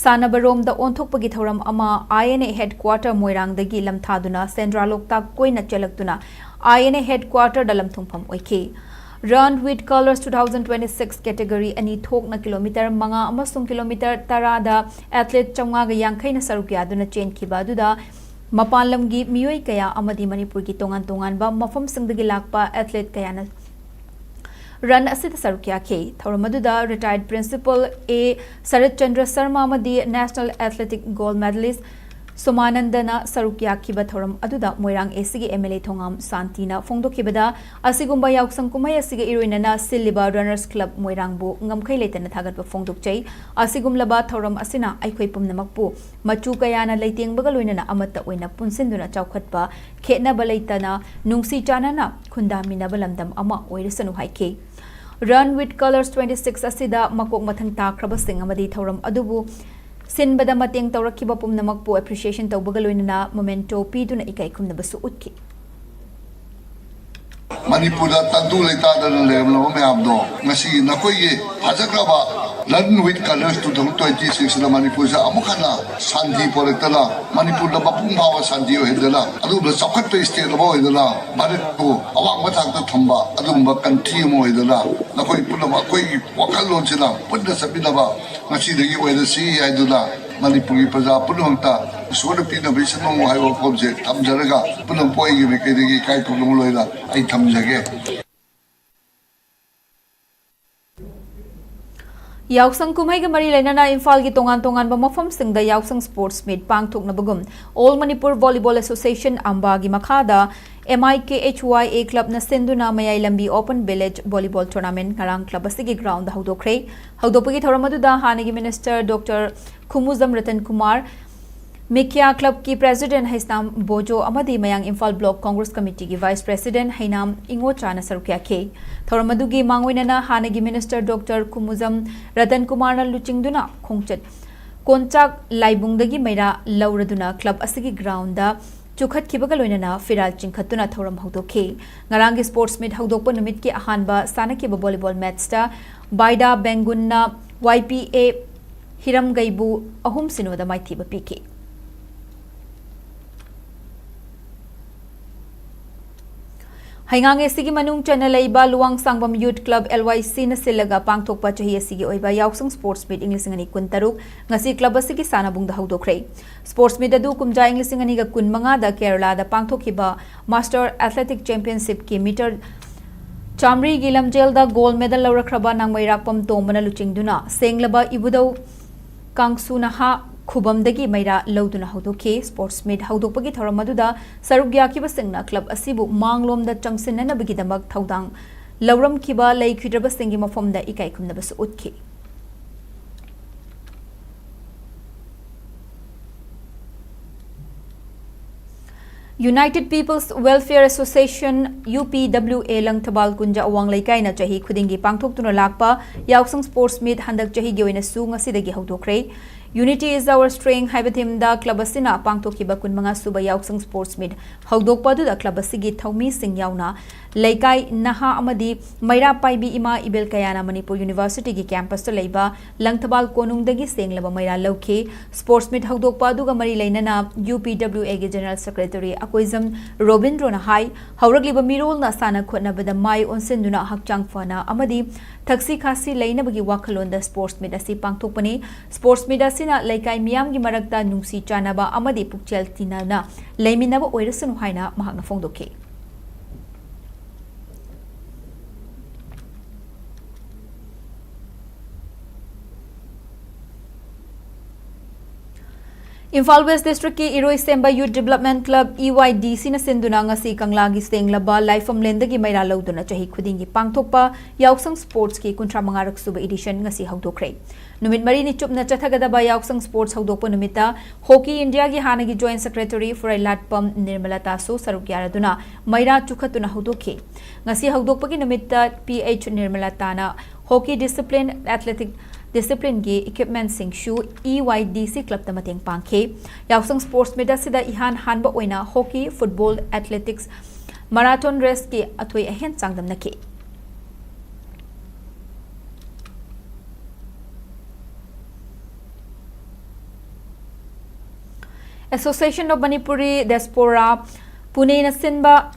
ꯁꯥꯟꯅꯕꯔꯣꯝꯗ ꯑꯣꯟꯊꯣꯛꯄꯒꯤ ꯊꯧꯔꯝ ꯑꯃ I N A headquarter ꯃꯣꯏꯔꯥꯡꯗꯒꯤ ꯂꯝꯊꯥꯗꯨꯅ ꯁꯦꯟꯗ꯭ꯔꯥ ꯂꯣꯛꯇꯥꯛ ꯀꯣꯏꯅ ꯆꯦꯜꯂꯛꯇꯨꯅ I N A headquarterꯗ ꯂꯝꯊꯨꯡꯐꯝ ꯑꯣꯏꯈꯤ꯫ Run with Colours twenty six category ꯑꯅꯤ ꯊꯣꯛꯅ ꯀꯤꯂꯣꯃꯤꯇꯔ ꯃꯉꯥ ꯑꯃꯁꯨꯡ ꯀꯤꯂꯣꯃꯤꯇꯔ ꯇꯔꯥꯗ athlete ꯆꯥꯝꯃꯉꯥꯒ ꯌꯥꯡꯈꯩꯅ ꯁꯔꯨꯛ ꯌꯥꯗꯨꯅ ꯆꯦꯟꯈꯤꯕ ꯑꯗꯨꯗ ꯃꯄꯥꯟ ꯂꯝꯒꯤ ꯃꯤꯑꯣꯏ ꯀꯌꯥ ꯑꯃꯗꯤ ꯃꯅꯤꯄꯨꯔꯒꯤ ꯇꯣꯉꯥꯟ ꯇꯣꯉꯥꯟꯕ ꯃꯐꯝꯁꯤꯡꯗꯒꯤ ꯂꯥꯛꯄ athlete ꯀꯌꯥꯅ run ꯑꯁꯤꯗ ꯁꯔꯨꯛ ꯌꯥꯈꯤ꯫ ꯊꯧꯔꯝ ꯑꯗꯨꯗ retired principal A ꯁꯔꯠ ꯆꯟꯗ꯭ꯔ ꯁꯔꯃ ꯑꯃꯗꯤ National Athletic gold medalist ꯁꯣꯃꯥꯅꯟꯗꯅ ꯁꯔꯨꯛ ꯌꯥꯈꯤꯕ ꯊꯧꯔꯝ ꯑꯗꯨꯗ ꯃꯣꯏꯔꯥꯡ A Cꯒꯤ M L A ꯊꯣꯉꯥꯝ ꯁꯥꯟꯇꯤꯅ ꯐꯣꯡꯗꯣꯛꯈꯤꯕꯗ, ꯑꯁꯤꯒꯨꯝꯕ ꯌꯥꯎꯁꯪ ꯀꯨꯝꯍꯩ ꯑꯁꯤꯒ ꯏꯔꯣꯏꯅꯅ ꯁꯤꯜꯂꯤꯕ Runners Club ꯃꯣꯏꯔꯥꯡꯕꯨ ꯉꯝꯈꯩ ꯂꯩꯇꯅ ꯊꯥꯒꯠꯄ ꯐꯣꯡꯗꯣꯛꯆꯩ꯫ ꯑꯁꯤꯒꯨꯝꯂꯕ ꯊꯧꯔꯝ ꯑꯁꯤꯅ ꯑꯩꯈꯣꯏ ꯄꯨꯝꯅꯃꯛꯄꯨ ꯃꯆꯨ ꯀꯌꯥꯅ ꯂꯩꯇꯦꯡꯕꯒ ꯂꯣꯏꯅꯅ ꯑꯃꯠꯇ ꯑꯣꯏꯅ ꯄꯨꯟꯁꯤꯟꯗꯨꯅ ꯆꯥꯎꯈꯠꯄ, ꯈꯦꯠꯅꯕ ꯂꯩꯇꯅ ꯅꯨꯡꯁꯤ ꯆꯥꯟꯅꯅ ꯈꯨꯟꯗꯥꯃꯤꯟꯅꯕ ꯂꯝꯗꯝ ꯑꯃ ꯑꯣꯏꯔꯁꯅꯨ ꯍꯥꯏꯈꯤ꯫ Run with Colours twenty six ꯑꯁꯤꯗ ꯃꯀꯣꯛ ꯃꯊꯪ ꯇꯥꯈ꯭ꯔꯕꯁꯤꯡ ꯑꯃꯗꯤ ꯊꯧꯔꯝ ꯑꯗꯨꯕꯨ ꯁꯤꯟꯕꯗ ꯃꯇꯦꯡ ꯇꯧꯔꯛꯈꯤꯕ ꯄꯨꯝꯅꯃꯛꯄꯨ appreciation ꯇꯧꯕꯒ ꯂꯣꯏꯅꯅ memento ꯄꯤꯗꯨꯅ ꯏꯀꯥꯏ ꯈꯨꯝꯅꯕꯁꯨ ꯎꯠꯈꯤ꯫ ꯃꯅꯤꯄꯨꯔꯗ ꯇꯪꯗꯨ ꯂꯩꯇꯥꯗꯅ ꯂꯩꯔꯝꯂꯕ ꯃꯌꯥꯝꯗꯣ ꯉꯁꯤ ꯅꯈꯣꯏꯒꯤ ꯐꯖꯈ꯭ꯔꯕ Learn with Colors two thousand twenty six ꯗ ꯃꯅꯤꯄꯨꯔꯁꯤꯗ ꯑꯃꯨꯛ ꯍꯟꯅ ꯁꯥꯟꯇꯤ ꯄꯣꯔꯛꯇꯅ, ꯃꯅꯤꯄꯨꯔꯗ ꯃꯄꯨꯡ ꯐꯥꯕ ꯁꯥꯟꯇꯤ ꯑꯣꯏꯍꯟꯗꯅ, ꯑꯗꯨꯒꯨꯝꯕ ꯆꯥꯎꯈꯠꯄ state ꯑꯃ ꯑꯣꯏꯗꯅ, ꯚꯥꯔꯠꯄꯨ ꯑꯋꯥꯡꯕ ꯊꯥꯛꯇ ꯊꯝꯕ ꯑꯗꯨꯒꯨꯝꯕ country ꯑꯃ ꯑꯣꯏꯗꯅ, ꯅꯈꯣꯏ ꯄꯨꯝꯅꯃꯛ ꯑꯩꯈꯣꯏꯒꯤ ꯋꯥꯈꯜꯂꯣꯟꯁꯤꯅ ꯄꯨꯟꯅ ꯆꯠꯃꯤꯟꯅꯕ ꯉꯁꯤꯗꯒꯤ ꯑꯣꯏꯔꯁꯤ ꯍꯥꯏꯗꯨꯅ ꯃꯅꯤꯄꯨꯔꯒꯤ ꯄ꯭ꯔꯖꯥ ꯄꯨꯝꯅꯃꯛꯇ ꯏꯁꯣꯔꯅ ꯄꯤꯅꯕ ꯏꯁꯅꯣꯡ ꯍꯥꯏꯕ ꯋꯥꯐꯝꯁꯦ ꯊꯝꯖꯔꯒ, ꯄꯨꯝꯅꯃꯛꯄꯨ ꯑꯩꯒꯤ ꯃꯥꯏꯀꯩꯗꯒꯤ ꯏꯀꯥꯏ ꯈꯨꯝꯅꯕ ꯂꯣꯏꯅ ꯑꯩ ꯊꯝꯖꯒꯦ꯫ ꯌꯥꯎꯁꯪ ꯀꯨꯝꯍꯩꯒ ꯃꯔꯤ ꯂꯩꯅꯅ ꯏꯝꯐꯥꯜꯒꯤ ꯇꯣꯉꯥꯟ ꯇꯣꯉꯥꯟꯕ ꯃꯐꯝꯁꯤꯡꯗ ꯌꯥꯎꯁꯪ sports meet ꯄꯥꯡꯊꯣꯛꯅꯕꯒꯨꯝ All Manipur Volleyball Association ꯑꯝꯕꯥꯒꯤ ꯃꯈꯥꯗ M I K H Y A club ꯅ ꯁꯤꯟꯗꯨꯅ ꯃꯌꯥꯏ ꯂꯝꯕꯤ open village volleyball tournament ꯉꯔꯥꯡ club ꯑꯁꯤꯒꯤ ground ꯗ ꯍꯧꯗꯣꯛꯈ꯭ꯔꯦ꯫ ꯍꯧꯗꯣꯛꯄꯒꯤ ꯊꯧꯔꯝ ꯑꯗꯨꯗ ꯍꯥꯟꯅꯒꯤ minister Doctor ꯈꯨꯃꯨꯖꯝ Ratan Kumar, ꯃꯤꯈ꯭ꯌꯥ club ꯀꯤ president ꯍꯩꯁꯅꯥꯝ ꯕꯣꯖꯣ ꯑꯃꯗꯤ ꯃꯌꯥꯡ ꯏꯝꯐꯥꯜ block Congress committee ꯒꯤ vice president ꯍꯩꯅꯥꯝ ꯏꯉꯣꯆꯥꯅ ꯁꯔꯨꯛ ꯌꯥꯈꯤ꯫ ꯊꯧꯔꯝ ꯑꯗꯨꯒꯤ ꯃꯥꯡꯑꯣꯏꯅꯅ ꯍꯥꯟꯅꯒꯤ minister Doctor ꯈꯨꯃꯨꯖꯝ ꯔꯇꯟ ꯀꯨꯃꯥꯔꯅ ꯂꯨꯆꯤꯡꯗꯨꯅ ꯈꯣꯡꯆꯠ ꯀꯣꯟꯆꯥꯛ ꯂꯥꯏꯕꯨꯡꯗꯒꯤ ꯃꯩꯔꯥ ꯂꯧꯔꯗꯨꯅ club ꯑꯁꯤꯒꯤ ground ꯗ ꯆꯨꯈꯠꯈꯤꯕꯒ ꯂꯣꯏꯅꯅ ꯐꯤꯔꯥꯜ ꯆꯤꯡꯈꯠꯇꯨꯅ ꯊꯧꯔꯝ ꯍꯧꯗꯣꯛꯈꯤ꯫ ꯉꯔꯥꯡꯒꯤ sports meet ꯍꯧꯗꯣꯛꯄ ꯅꯨꯃꯤꯠꯀꯤ ꯑꯍꯥꯟꯕ ꯁꯥꯟꯅꯈꯤꯕ volleyball match ꯇ ꯕꯥꯏꯗꯥ ꯕꯦꯡꯒꯨꯟꯅ Y P A ꯍꯤꯔꯝꯒꯩꯕꯨ ꯑꯍꯨꯝ ꯁꯤꯅꯣꯗ ꯃꯥꯏꯊꯤꯕ ꯄꯤꯈꯤ꯫ ꯍꯩꯉꯥꯡ ꯑꯦꯁꯤꯒꯤ ꯃꯅꯨꯡ ꯆꯟꯅ ꯂꯩꯕ ꯂꯨꯋꯥꯡꯁꯥꯡꯕꯝ Youth Club L Y C ꯅ ꯁꯤꯜꯂꯒ ꯄꯥꯡꯊꯣꯛꯄ ꯆꯍꯤ ꯑꯁꯤꯒꯤ ꯑꯣꯏꯕ ꯌꯥꯎꯁꯪ sports meet ꯏꯪ ꯂꯤꯁꯤꯡ ꯑꯅꯤ ꯀꯨꯟꯇꯔꯨꯛ ꯉꯁꯤ club ꯑꯁꯤꯒꯤ ꯁꯥꯟꯅꯕꯨꯡꯗ ꯍꯧꯗꯣꯛꯈ꯭ꯔꯦ꯫ Sports meet ꯑꯗꯨ ꯀꯨꯝꯖꯥ ꯏꯪ ꯂꯤꯁꯤꯡ ꯑꯅꯤꯒ ꯀꯨꯟꯃꯉꯥꯗ ꯀꯦꯔꯂꯥꯗ ꯄꯥꯡꯊꯣꯛꯈꯤꯕ Master Athletic Championship ꯀꯤ meter ꯆꯥꯃꯔꯤꯒꯤ ꯂꯝꯖꯦꯜꯗ gold medal ꯂꯧꯔꯛꯈ꯭ꯔꯕ ꯅꯥꯡꯃꯩꯔꯥꯛꯄꯝ ꯇꯣꯝꯕꯅ ꯂꯨꯆꯤꯡꯗꯨꯅ ꯁꯦꯡꯂꯕ ꯏꯕꯨꯙꯧ ꯀꯥꯡꯁꯨ ꯅꯍꯥ ꯈꯨꯕꯝꯗꯒꯤ ꯃꯩꯔꯥ ꯂꯧꯗꯨꯅ ꯍꯧꯗꯣꯛꯈꯤ꯫ Sports meet ꯍꯧꯗꯣꯛꯄꯒꯤ ꯊꯧꯔꯝ ꯑꯗꯨꯗ ꯁꯔꯨꯛ ꯌꯥꯈꯤꯕꯁꯤꯡꯅ club ꯑꯁꯤꯕꯨ ꯃꯥꯡꯂꯣꯝꯗ ꯆꯪꯁꯤꯟꯅꯅꯕꯒꯤꯗꯃꯛ ꯊꯧꯗꯥꯡ ꯂꯧꯔꯝꯈꯤꯕ ꯂꯩꯈꯤꯗ꯭ꯔꯕꯁꯤꯡꯒꯤ ꯃꯐꯝꯗ ꯏꯀꯥꯏ ꯈꯨꯝꯅꯕꯁꯨ ꯎꯠꯈꯤ꯫ United People's Welfare Association, U P W A, Langthabal ꯀꯨꯟꯖ ꯑꯋꯥꯡ ꯂꯩꯀꯥꯏꯅ ꯆꯍꯤ ꯈꯨꯗꯤꯡꯒꯤ ꯄꯥꯡꯊꯣꯛꯇꯨꯅ ꯂꯥꯛꯄ ꯌꯥꯎꯁꯪ sports meet ꯍꯟꯗꯛ ꯆꯍꯤꯒꯤ ꯑꯣꯏꯅꯁꯨ ꯉꯁꯤꯗꯒꯤ ꯍꯧꯗꯣꯛꯈ꯭ꯔꯦ꯫ Unity is our strength ꯍꯥꯏꯕ ꯊꯤꯝꯗ ꯀ꯭ꯂꯕ ꯑꯁꯤꯅ ꯄꯥꯡꯊꯣꯛꯈꯤꯕ ꯀꯨꯟꯃꯉꯥ ꯁꯨꯕ ꯌꯥꯎꯁꯪ ꯁ꯭ꯄꯣꯔꯠꯁ ꯃꯤꯠ ꯍꯧꯗꯣꯛꯄ ꯑꯗꯨꯗ ꯀ꯭ꯂꯕ ꯑꯁꯤꯒꯤ ꯊꯧꯃꯤꯁꯤꯡ ꯌꯥꯎꯅ ꯂꯩꯀꯥꯏ ꯅꯍꯥ ꯑꯃꯗꯤ ꯃꯩꯔꯥ ꯄꯥꯏꯕꯤ ꯏꯃꯥ ꯏꯕꯦꯜ ꯀꯌꯥꯅ ꯃꯅꯤꯄꯨꯔ ꯌꯨꯅꯤꯚꯔꯁꯤꯇꯤꯒꯤ ꯀꯦꯝꯄꯁꯇ ꯂꯩꯕ ꯂꯪꯊꯕꯥꯜ ꯀꯣꯅꯨꯡꯗꯒꯤ ꯁꯦꯡꯂꯕ ꯃꯩꯔꯥ ꯂꯧꯈꯤ꯫ ꯁ꯭ꯄꯣꯔꯠꯁ ꯃꯤꯠ ꯍꯧꯗꯣꯛꯄ ꯑꯗꯨꯒ ꯃꯔꯤ ꯂꯩꯅꯅ UPWAꯒꯤ ꯖꯦꯅꯔꯦꯜ ꯁꯦꯀ꯭ꯔꯦꯇꯔꯤ ꯑꯀꯣꯏꯖꯝ ꯔꯣꯕꯤꯟꯗ꯭ꯔꯣꯅ ꯍꯥꯏ, ꯍꯧꯔꯛꯂꯤꯕ ꯃꯤꯔꯣꯜꯅ ꯁꯥꯟꯅ ꯈꯣꯠꯅꯕꯗ ꯃꯥꯏ ꯑꯣꯟꯁꯤꯟꯗꯨꯅ ꯍꯛꯆꯥꯡ ꯐꯅ ꯑꯃꯗꯤ ꯊꯛꯁꯤ ꯈꯥꯁꯤ ꯂꯩꯅꯕꯒꯤ ꯋꯥꯈꯜꯂꯣꯟꯗ ꯁ꯭ꯄꯣꯔꯠꯁ ꯃꯤꯠ ꯑꯁꯤ ꯄꯥꯡꯊꯣꯛꯄꯅꯤ꯫ ꯁ꯭ꯄꯣꯔꯠꯁ ꯃꯤꯠ ꯑꯁꯤꯅ ꯂꯩꯀꯥꯏ ꯃꯤꯌꯥꯝꯒꯤ ꯃꯔꯛꯇ ꯅꯨꯡꯁꯤ ꯆꯥꯟꯅꯕ ꯑꯃꯗꯤ ꯄꯨꯛꯆꯦꯜ ꯇꯤꯟꯅꯅ ꯂꯩꯃꯤꯟꯅꯕ ꯑꯣꯏꯔꯁꯅꯨ ꯍꯥꯏꯅ ꯃꯍꯥꯛꯅ ꯐꯣꯡꯗꯣꯛꯈꯤ꯫ ꯏꯝꯐꯥꯜ ꯋꯦꯁ ꯗꯤꯁꯇ꯭ꯔꯤꯛꯀꯤ ꯏꯔꯣꯏꯁꯦꯝꯕ ꯌꯨꯠ ꯗꯤꯕꯂꯞꯃꯦꯟ ꯀ꯭ꯂꯕ, EYDCꯅ ꯁꯤꯟꯗꯨꯅ ꯉꯁꯤ ꯀꯪꯂꯥꯒꯤ ꯁꯦꯡꯂꯕ ꯂꯥꯏꯐꯝꯂꯦꯟꯗꯒꯤ ꯃꯩꯔꯥ ꯂꯧꯗꯨꯅ ꯆꯍꯤ ꯈꯨꯗꯤꯡꯒꯤ ꯄꯥꯡꯊꯣꯛꯄ ꯌꯥꯎꯁꯪ ꯁ꯭ꯄꯣꯔꯠꯁꯀꯤ ꯀꯨꯟꯊ꯭ꯔꯥ ꯃꯉꯥꯔꯛ ꯁꯨꯕ ꯏꯗꯤꯁꯟ ꯉꯁꯤ ꯍꯧꯗꯣꯛꯈ꯭ꯔꯦ꯫ ꯅꯨꯃꯤꯠ ꯃꯔꯤꯅꯤ ꯆꯨꯞꯅ ꯆꯠꯊꯒꯗꯕ ꯌꯥꯎꯁꯪ ꯁ꯭ꯄꯣꯔꯠꯁ ꯍꯧꯗꯣꯛꯄ ꯅꯨꯃꯤꯠꯇ ꯍꯣꯀꯤ ꯏꯟꯗꯤꯌꯥꯒꯤ ꯍꯥꯟꯅꯒꯤ ꯖꯣꯏꯟꯠ ꯁꯦꯀ꯭ꯔꯦꯇꯔꯤ ꯐꯨꯔꯩꯂꯥꯠꯄꯝ ꯅꯤꯔꯃꯂꯥꯇꯥꯁꯨ ꯁꯔꯨꯛ ꯌꯥꯔꯗꯨꯅ ꯃꯩꯔꯥ ꯆꯨꯈꯠꯇꯨꯅ ꯍꯧꯗꯣꯛꯈꯤ꯫ ꯉꯁꯤ ꯍꯧꯗꯣꯛꯄꯒꯤ ꯅꯨꯃꯤꯠꯇ PH ꯅꯤꯔꯃꯂꯥꯇꯥꯅ hockey discipline, athletic ꯗꯤꯁꯤꯄ꯭ꯂꯤꯟꯒꯤ ꯏꯀ꯭ꯋꯤꯞꯃꯦꯟꯠꯁꯤꯡꯁꯨ EYDC ꯀ꯭ꯂꯕꯇ ꯃꯇꯦꯡ ꯄꯥꯡꯈꯤ꯫ ꯌꯥꯎꯁꯪ ꯁ꯭ꯄꯣꯔꯠꯁ ꯃꯤꯠ ꯑꯁꯤꯗ ꯏꯍꯥꯟ ꯍꯥꯟꯕ ꯑꯣꯏꯅ ꯍꯣꯀꯤ, ꯐꯨꯠꯕꯣꯜ, ꯑꯦꯊꯂꯦꯇꯤꯛꯁ, ꯃꯔꯥꯊꯣꯟ ꯔꯦꯁꯀꯤ ꯑꯊꯣꯏ ꯑꯍꯦꯟ ꯆꯥꯡꯗꯝꯅꯈꯤ꯫ Association of Manipuri Diaspora, ꯄꯨꯅꯦꯅ ꯁꯤꯟꯕ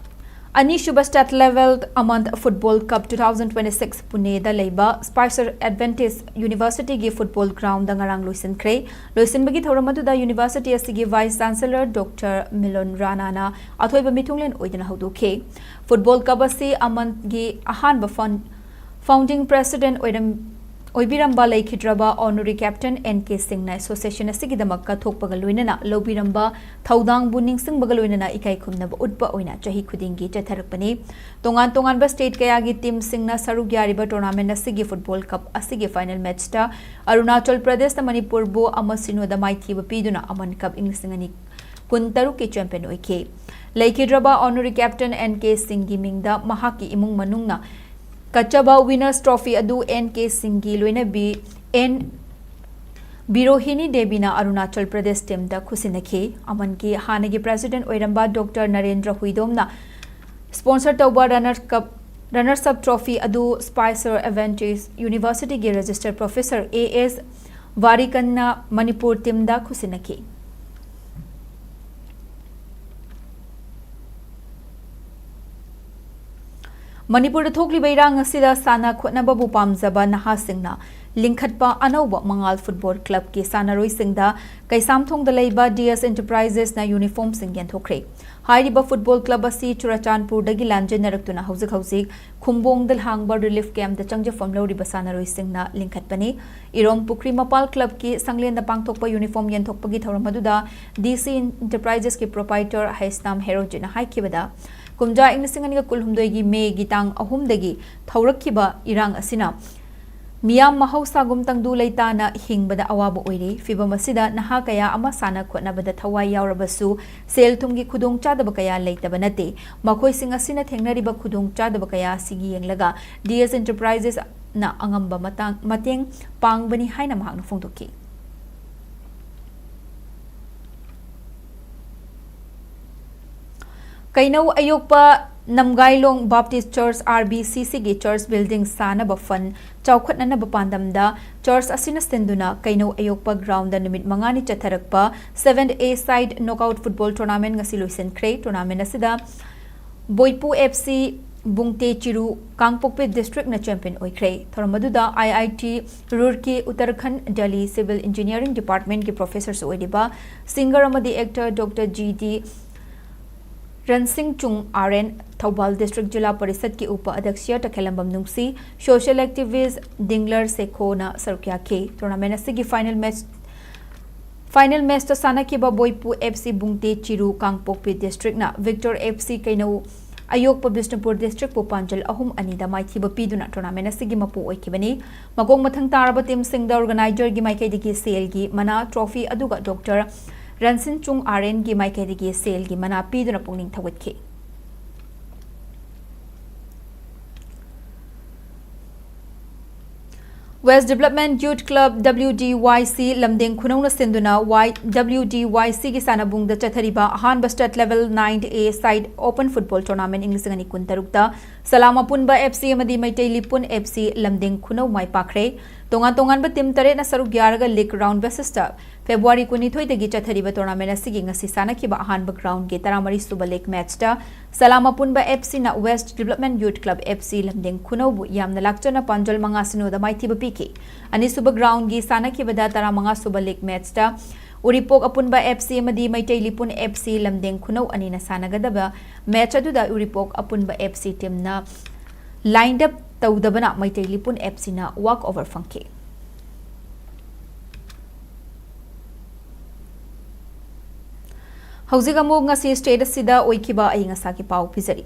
ꯑꯅꯤꯁꯨꯕ State Level Aman Football Cup two thousand twenty-six ꯄꯨꯅꯦꯗ ꯂꯩꯕ Spicer Adventist Universityꯒꯤ ꯐꯨꯠꯕꯣꯜ ꯒ꯭ꯔꯥꯎꯟꯗ ꯉꯔꯥꯡ ꯂꯣꯏꯁꯤꯟꯈ꯭ꯔꯦ꯫ ꯂꯣꯏꯁꯤꯟꯕꯒꯤ ꯊꯧꯔꯝ ꯑꯗꯨꯗ ꯌꯨꯅꯤꯚꯔꯁꯤꯇꯤ ꯑꯁꯤꯒꯤ ꯚꯥꯏꯁ ꯆꯥꯟꯁꯦꯂꯔ ꯗꯣꯛꯇꯔ ꯃꯤꯂꯣꯟ ꯔꯥꯅꯥꯅ ꯑꯊꯣꯏꯕ ꯃꯤꯊꯨꯡꯂꯦꯟ ꯑꯣꯏꯗꯨꯅ ꯍꯧꯗꯣꯛꯈꯤ꯫ ꯐꯨꯠꯕꯣꯜ ꯀꯞ ꯑꯁꯤ ꯑꯃꯟꯒꯤ ꯑꯍꯥꯟꯕ ꯐꯥꯎꯟ-, ꯐꯥꯎꯟꯗꯤꯡ ꯄ꯭ꯔꯦꯁꯤꯗꯦꯟꯠ ꯑꯣꯏꯔꯝ-, ꯑꯣꯏꯕꯤꯔꯝꯕ ꯂꯩꯈꯤꯗ꯭ꯔꯕ ꯑꯣꯅꯔꯤ ꯀꯦꯞꯇꯦꯟ ꯑꯦꯟ ꯀꯦ ꯁꯤꯡꯅ ꯑꯦꯁꯣꯁꯤꯌꯦꯁꯟ ꯑꯁꯤꯒꯤꯗꯃꯛ ꯀꯠꯊꯣꯛꯄꯒ ꯂꯣꯏꯅꯅ ꯂꯧꯕꯤꯔꯝꯕ ꯊꯧꯗꯥꯡꯕꯨ ꯅꯤꯡꯁꯤꯡꯕꯒ ꯂꯣꯏꯅꯅ ꯏꯀꯥꯏ ꯈꯨꯝꯅꯕ ꯎꯠꯄ ꯑꯣꯏꯅ ꯆꯍꯤ ꯈꯨꯗꯤꯡꯒꯤ ꯆꯠꯊꯔꯛꯄꯅꯤ꯫ ꯇꯣꯉꯥꯟ ꯇꯣꯉꯥꯟꯕ ꯁ꯭ꯇꯦꯠ ꯀꯌꯥꯒꯤ ꯇꯤꯝꯁꯤꯡꯅ ꯁꯔꯨꯛ ꯌꯥꯔꯤꯕ ꯇꯣꯔꯅꯥꯃꯦꯟꯠ ꯑꯁꯤꯒꯤ ꯐꯨꯠꯕꯣꯜ ꯀꯞ ꯑꯁꯤꯒꯤ ꯐꯥꯏꯅꯦꯜ ꯃꯦꯆꯇ ꯑꯔꯨꯅꯥꯆꯜ ꯄ꯭ꯔꯗꯦꯁꯅ ꯃꯅꯤꯄꯨꯔꯕꯨ ꯑꯃ ꯁꯤꯅꯣꯗ ꯃꯥꯏꯊꯤꯕ ꯄꯤꯗꯨꯅ ꯑꯃꯟ ꯀꯞ ꯏꯪ ꯂꯤꯁꯤꯡ ꯑꯅꯤ ꯀꯨꯟꯇꯔꯨꯛꯀꯤ ꯆꯦꯝꯄꯤꯌꯟ ꯑꯣꯏꯈꯤ꯫ ꯂꯩꯈꯤꯗ꯭ꯔꯕ ꯑꯣꯅꯔꯤ ꯀꯦꯞꯇꯦꯟ ꯑꯦꯟ ꯀꯦ ꯁꯤꯡꯒꯤ ꯃꯤꯡꯗ ꯃꯍꯥꯛꯀꯤ ꯏꯃꯨꯡ ꯃꯅꯨꯡꯅ ꯀꯠꯆꯕ ꯋꯤꯅꯔꯁ ꯇ꯭ꯔꯣꯐꯤ ꯑꯗꯨ ꯑꯦꯟ ꯀꯦ ꯁꯤꯡꯒꯤ ꯂꯣꯏꯅꯕꯤ ꯑꯦꯟ ꯕꯤꯔꯣꯍꯤꯅꯤ ꯗꯦꯕꯤꯅ ꯑꯔꯨꯅꯥꯆꯜ ꯄ꯭ꯔꯗꯦꯁ ꯇꯤꯝꯗ ꯈꯨꯠꯁꯤꯟꯅꯈꯤ꯫ ꯑꯃꯟꯒꯤ ꯍꯥꯟꯅꯒꯤ ꯄ꯭ꯔꯦꯁꯤꯗꯦꯟꯠ ꯑꯣꯏꯔꯝꯕ ꯗꯣꯛꯇꯔ ꯅꯔꯦꯟꯗ꯭ꯔ ꯍꯨꯏꯗꯣꯝꯅ ꯁ꯭ꯄꯣꯟꯁꯔ ꯇꯧꯕ runners cup, runners up trophy ꯑꯗꯨ ꯁ꯭ꯄꯥꯏꯁꯔ ꯑꯦꯗꯚꯦꯟꯇꯤꯁ ꯌꯨꯅꯤꯚꯔꯁꯤꯇꯤꯒꯤ ꯔꯦꯖꯤꯁꯇꯔ ꯄ꯭ꯔꯣꯐꯦꯁꯔ ꯑꯦ ꯑꯦꯁ ꯋꯥꯔꯤꯀꯟꯅ ꯃꯅꯤꯄꯨꯔ ꯇꯤꯝꯗ ꯈꯨꯠꯁꯤꯟꯅꯈꯤ꯫ ꯃꯅꯤꯄꯨꯔꯗ ꯊꯣꯛꯂꯤꯕ ꯏꯔꯥꯡ ꯑꯁꯤꯗ ꯁꯥꯟꯅ ꯈꯣꯠꯅꯕꯕꯨ ꯄꯥꯝꯖꯕ ꯅꯍꯥꯁꯤꯡꯅ ꯂꯤꯡꯈꯠꯄ ꯑꯅꯧꯕ ꯃꯉꯥꯜ ꯐꯨꯠꯕꯣꯜ ꯀ꯭ꯂꯕꯀꯤ ꯁꯥꯟꯅꯔꯣꯏꯁꯤꯡꯗ ꯀꯩꯁꯥꯝꯊꯣꯡꯗ ꯂꯩꯕ ꯗꯤ ꯑꯦꯁ ꯑꯦꯟꯇꯔꯄ꯭ꯔꯥꯏꯖꯦꯁꯅ ꯌꯨꯅꯤꯐꯣꯔꯝꯁꯤꯡ ꯌꯦꯟꯊꯣꯛꯈ꯭ꯔꯦ꯫ ꯍꯥꯏꯔꯤꯕ ꯐꯨꯠꯕꯣꯜ ꯀ꯭ꯂꯕ ꯑꯁꯤ ꯆꯨꯔꯆꯥꯟꯄꯨꯔꯗꯒꯤ ꯂꯥꯟꯖꯦꯟꯅꯔꯛꯇꯨꯅ ꯍꯧꯖꯤꯛ ꯍꯧꯖꯤꯛ ꯈꯨꯝꯕꯣꯡꯗ ꯍꯥꯡꯕ ꯔꯤꯂꯤꯐ ꯀꯦꯝꯞꯇ ꯆꯪꯖꯐꯝ ꯂꯧꯔꯤꯕ ꯁꯥꯟꯅꯔꯣꯏꯁꯤꯡꯅ ꯂꯤꯡꯈꯠꯄꯅꯤ꯫ ꯏꯔꯣꯝ ꯄꯨꯈ꯭ꯔꯤ ꯃꯄꯥꯜ ꯀ꯭ꯂꯕꯀꯤ ꯁꯪꯂꯦꯟꯗ ꯄꯥꯡꯊꯣꯛꯄ ꯌꯨꯅꯤꯐꯣꯔꯝ ꯌꯦꯟꯊꯣꯛꯄꯒꯤ ꯊꯧꯔꯝ ꯑꯗꯨꯗ ꯗꯤ ꯁꯤ ꯑꯦꯟꯇꯔꯄ꯭ꯔꯥꯏꯖꯦꯁꯀꯤ ꯄ꯭ꯔꯣꯄꯥꯏꯇꯔ ꯍꯩꯁꯅꯥꯝ ꯍꯦꯔꯣꯖꯤꯠꯅ ꯍꯥꯏꯈꯤꯕꯗ, ꯀꯨꯝꯖꯥ ꯏꯪ ꯂꯤꯁꯤꯡ ꯑꯅꯤꯒ ꯀꯨꯟꯍꯨꯝꯗꯣꯏꯒꯤ ꯃꯦꯒꯤ ꯇꯥꯡ ꯑꯍꯨꯝꯗꯒꯤ ꯊꯧꯔꯛꯈꯤꯕ ꯏꯔꯥꯡ ꯑꯁꯤꯅ ꯃꯤꯌꯥꯝ ꯃꯍꯧꯁꯥꯒꯨꯝ ꯇꯪꯗꯨ ꯂꯩꯇꯥꯅ ꯍꯤꯡꯕꯗ ꯑꯋꯥꯕ ꯑꯣꯏꯔꯤ꯫ ꯐꯤꯚꯝ ꯑꯁꯤꯗ ꯅꯍꯥ ꯀꯌꯥ ꯑꯃ ꯁꯥꯟꯅ ꯈꯣꯠꯅꯕꯗ ꯊꯋꯥꯏ ꯌꯥꯎꯔꯕꯁꯨ ꯁꯦꯜ ꯊꯨꯝꯒꯤ ꯈꯨꯗꯣꯡꯆꯥꯗꯕ ꯀꯌꯥ ꯂꯩꯇꯕ ꯅꯠꯇꯦ꯫ ꯃꯈꯣꯏꯁꯤꯡ ꯑꯁꯤꯅ ꯊꯦꯡꯅꯔꯤꯕ ꯈꯨꯗꯣꯡꯆꯥꯗꯕ ꯀꯌꯥ ꯑꯁꯤꯒꯤ ꯌꯦꯡꯂꯒ ꯗꯤ ꯑꯦꯁ ꯑꯦꯟꯇꯔꯄ꯭ꯔꯥꯏꯖꯦꯁꯅ ꯑꯉꯝꯕ ꯃꯇꯥꯡ, ꯃꯇꯦꯡ ꯄꯥꯡꯕꯅꯤ ꯍꯥꯏꯅ ꯃꯍꯥꯛꯅ ꯐꯣꯡꯗꯣꯛꯈꯤ꯫ ꯀꯩꯅꯧ ꯑꯌꯣꯛꯄ ꯅꯝꯒꯥꯏꯂꯣꯡ ꯕꯥꯞꯇꯤꯁ ꯆꯔꯆ, ꯑꯥꯔ ꯕꯤ ꯁꯤ ꯁꯤꯒꯤ ꯆꯔꯆ ꯕꯤꯜꯗꯤꯡ ꯁꯥꯅꯕ ꯐꯟ ꯆꯥꯎꯈꯠꯅꯅꯕ ꯄꯥꯟꯗꯝꯗ ꯆꯔꯆ ꯑꯁꯤꯅ ꯁꯤꯟꯗꯨꯅ ꯀꯩꯅꯧ ꯑꯌꯣꯛꯄ ꯒ꯭ꯔꯥꯎꯟꯗ ꯅꯨꯃꯤꯠ ꯃꯉꯥꯅꯤ ꯆꯠꯊꯔꯛꯄ ꯁꯚꯦꯟ ꯑꯦ ꯁꯥꯏꯗ ꯅꯣꯛꯑꯥꯎꯠ ꯐꯨꯠꯕꯣꯜ ꯇꯣꯔꯅꯥꯃꯦꯟ ꯉꯁꯤ ꯂꯣꯏꯁꯤꯟꯈ꯭ꯔꯦ꯫ ꯇꯣꯔꯅꯥꯃꯦꯟ ꯑꯁꯤꯗ ꯕꯣꯏꯄꯨ ꯑꯦꯐ ꯁꯤ, ꯕꯨꯡꯇꯦ ꯆꯤꯔꯨ, ꯀꯥꯡꯄꯣꯛꯄꯤ ꯗꯤꯁꯇ꯭ꯔꯤꯛꯅ ꯆꯦꯝꯄꯤꯌꯟ ꯑꯣꯏꯈ꯭ꯔꯦ꯫ ꯊꯧꯔꯝ ꯑꯗꯨꯗ I I T Roorkee, Uttarakhand, Delhi civil engineering ꯗꯤꯄꯥꯔꯠꯃꯦꯟꯠꯀꯤ ꯄ꯭ꯔꯣꯐꯦꯁꯔꯁꯨ ꯑꯣꯏꯔꯤꯕ ꯁꯤꯡꯒꯔ ꯑꯃꯗꯤ actor doctor G D Ransing Chung R N, Thoubal district ꯖꯤꯂꯥ ꯄꯔꯤꯁꯠꯀꯤ ꯎꯄ ꯑꯗ꯭ꯌꯛꯁ ꯇꯈꯦꯂꯝꯕꯝ ꯅꯨꯡꯁꯤ, ꯁꯣꯁꯤꯌꯦꯜ ꯑꯦꯛꯇꯤꯚꯤꯁ꯭ꯠ ꯗꯤꯡꯂꯔ ꯁꯦꯈꯣꯅ ꯁꯔꯨꯛ ꯌꯥꯈꯤ꯫ ꯇꯣꯔꯅꯥꯃꯦꯟ ꯑꯁꯤꯒꯤ ꯐꯥꯏꯅꯦꯜ ꯃꯦꯆ, ꯐꯥꯏꯅꯦꯜ ꯃꯦꯆꯇ ꯁꯥꯟꯅꯈꯤꯕ ꯕꯣꯏꯄꯨ ꯑꯦꯐ ꯁꯤ ꯕꯨꯡꯇꯦ ꯆꯤꯔꯨ ꯀꯥꯡꯄꯣꯛꯄꯤ ꯗꯤꯁꯇ꯭ꯔꯤꯛꯅ ꯚꯤꯛꯇꯣꯔ ꯑꯦꯐ ꯁꯤ ꯀꯩꯅꯧ ꯑꯌꯣꯛꯄ ꯕꯤꯁꯅꯨꯄꯨꯔ ꯗꯤꯁꯇ꯭ꯔꯤꯛꯄꯨ ꯄꯥꯟꯖꯜ ꯑꯍꯨꯝ ꯑꯅꯤꯗ ꯃꯥꯏꯊꯤꯕ ꯄꯤꯗꯨꯅ ꯇꯣꯔꯅꯥꯃꯦꯟ ꯑꯁꯤꯒꯤ ꯃꯄꯨ ꯑꯣꯏꯈꯤꯕꯅꯤ꯫ ꯃꯈꯣꯡ ꯃꯊꯪ ꯇꯥꯔꯕ ꯇꯤꯝꯁꯤꯡꯗ ꯑꯣꯔꯒꯅꯥꯏꯖꯔꯒꯤ ꯃꯥꯏꯀꯩꯗꯒꯤ ꯁꯦꯜꯒꯤ ꯃꯅꯥ, ꯇ꯭ꯔꯣꯐꯤ ꯑꯗꯨꯒ ꯗꯣꯛꯇꯔ ꯔꯟꯁꯤꯟ ꯆꯨꯡ ꯑꯥꯔ ꯑꯦꯟꯒꯤ ꯃꯥꯏꯀꯩꯗꯒꯤ ꯁꯦꯜꯒꯤ ꯃꯅꯥ ꯄꯤꯗꯨꯅ ꯄꯨꯛꯅꯤꯡ ꯊꯧꯒꯠꯈꯤ꯫ West Development Youth Club, W D Y C, ꯂꯝꯗꯦꯡ ꯈꯨꯅꯧꯅ ꯁꯤꯟꯗꯨꯅ ꯋꯥꯏ-, W D Y C ꯒꯤ ꯁꯥꯟꯅꯕꯨꯡꯗ ꯆꯠꯊꯔꯤꯕ ꯑꯍꯥꯟꯕ State Level nine A Side Open Football Tournament ꯏꯪ ꯂꯤꯁꯤꯡ ꯑꯅꯤ ꯀꯨꯟꯇꯔꯨꯛꯇ ꯁꯂꯥꯝ ꯑꯄꯨꯟꯕ F C ꯑꯃꯗꯤ ꯃꯩꯇꯩ ꯂꯤꯄꯨꯟ F C ꯂꯝꯗꯦꯡ ꯈꯨꯅꯧ ꯃꯥꯏ ꯄꯥꯛꯈ꯭ꯔꯦ꯫ ꯇꯣꯉꯥꯟ ꯇꯣꯉꯥꯟꯕ team ꯇꯔꯦꯠꯅ ꯁꯔꯨꯛ ꯌꯥꯔꯒ league round basis ꯇ February ꯀꯨꯟꯅꯤꯊꯣꯏꯗꯒꯤ ꯆꯠꯊꯔꯤꯕ tournament ꯑꯁꯤꯒꯤ ꯉꯁꯤ ꯁꯥꯟꯅꯈꯤꯕ ꯑꯍꯥꯟꯕ ground ꯒꯤ ꯇꯔꯥꯃꯔꯤ ꯁꯨꯕ league match ꯇ ꯁꯂꯥꯝ ꯑꯄꯨꯟꯕ F C ꯅ West Development Youth Club F C ꯂꯝꯗꯦꯡ ꯈꯨꯅꯧꯕꯨ ꯌꯥꯝꯅ ꯂꯥꯛꯆꯅ ꯄꯥꯟꯖꯜ ꯃꯉꯥ ꯁꯤꯅꯣꯗ ꯃꯥꯏꯊꯤꯕ ꯄꯤꯈꯤ꯫ ꯑꯅꯤꯁꯨꯕ ground ꯒꯤ ꯁꯥꯟꯅꯈꯤꯕꯗ ꯇꯔꯥꯃꯉꯥ ꯁꯨꯕ league match ꯇ ꯎꯔꯤꯄꯣꯛ ꯑꯄꯨꯟꯕ F C ꯑꯃꯗꯤ ꯃꯩꯇꯩ ꯂꯤꯄꯨꯟ F C ꯂꯝꯗꯦꯡ ꯈꯨꯅꯧ ꯑꯅꯤꯅ ꯁꯥꯟꯅꯒꯗꯕ match ꯑꯗꯨꯗ ꯎꯔꯤꯄꯣꯛ ꯑꯄꯨꯟꯕ F C team ꯅ line up ꯇꯧꯗꯕꯅ Meitei ꯂꯤꯄꯨꯟ F C ꯅ walk over ꯐꯪꯈꯤ꯫ ꯍꯧꯖꯤꯛ ꯑꯃꯨꯛ ꯉꯁꯤ state ꯑꯁꯤꯗ ꯑꯣꯏꯈꯤꯕ ꯑꯏꯪ ꯑꯁꯥꯒꯤ ꯄꯥꯎ ꯄꯤꯖꯔꯤ꯫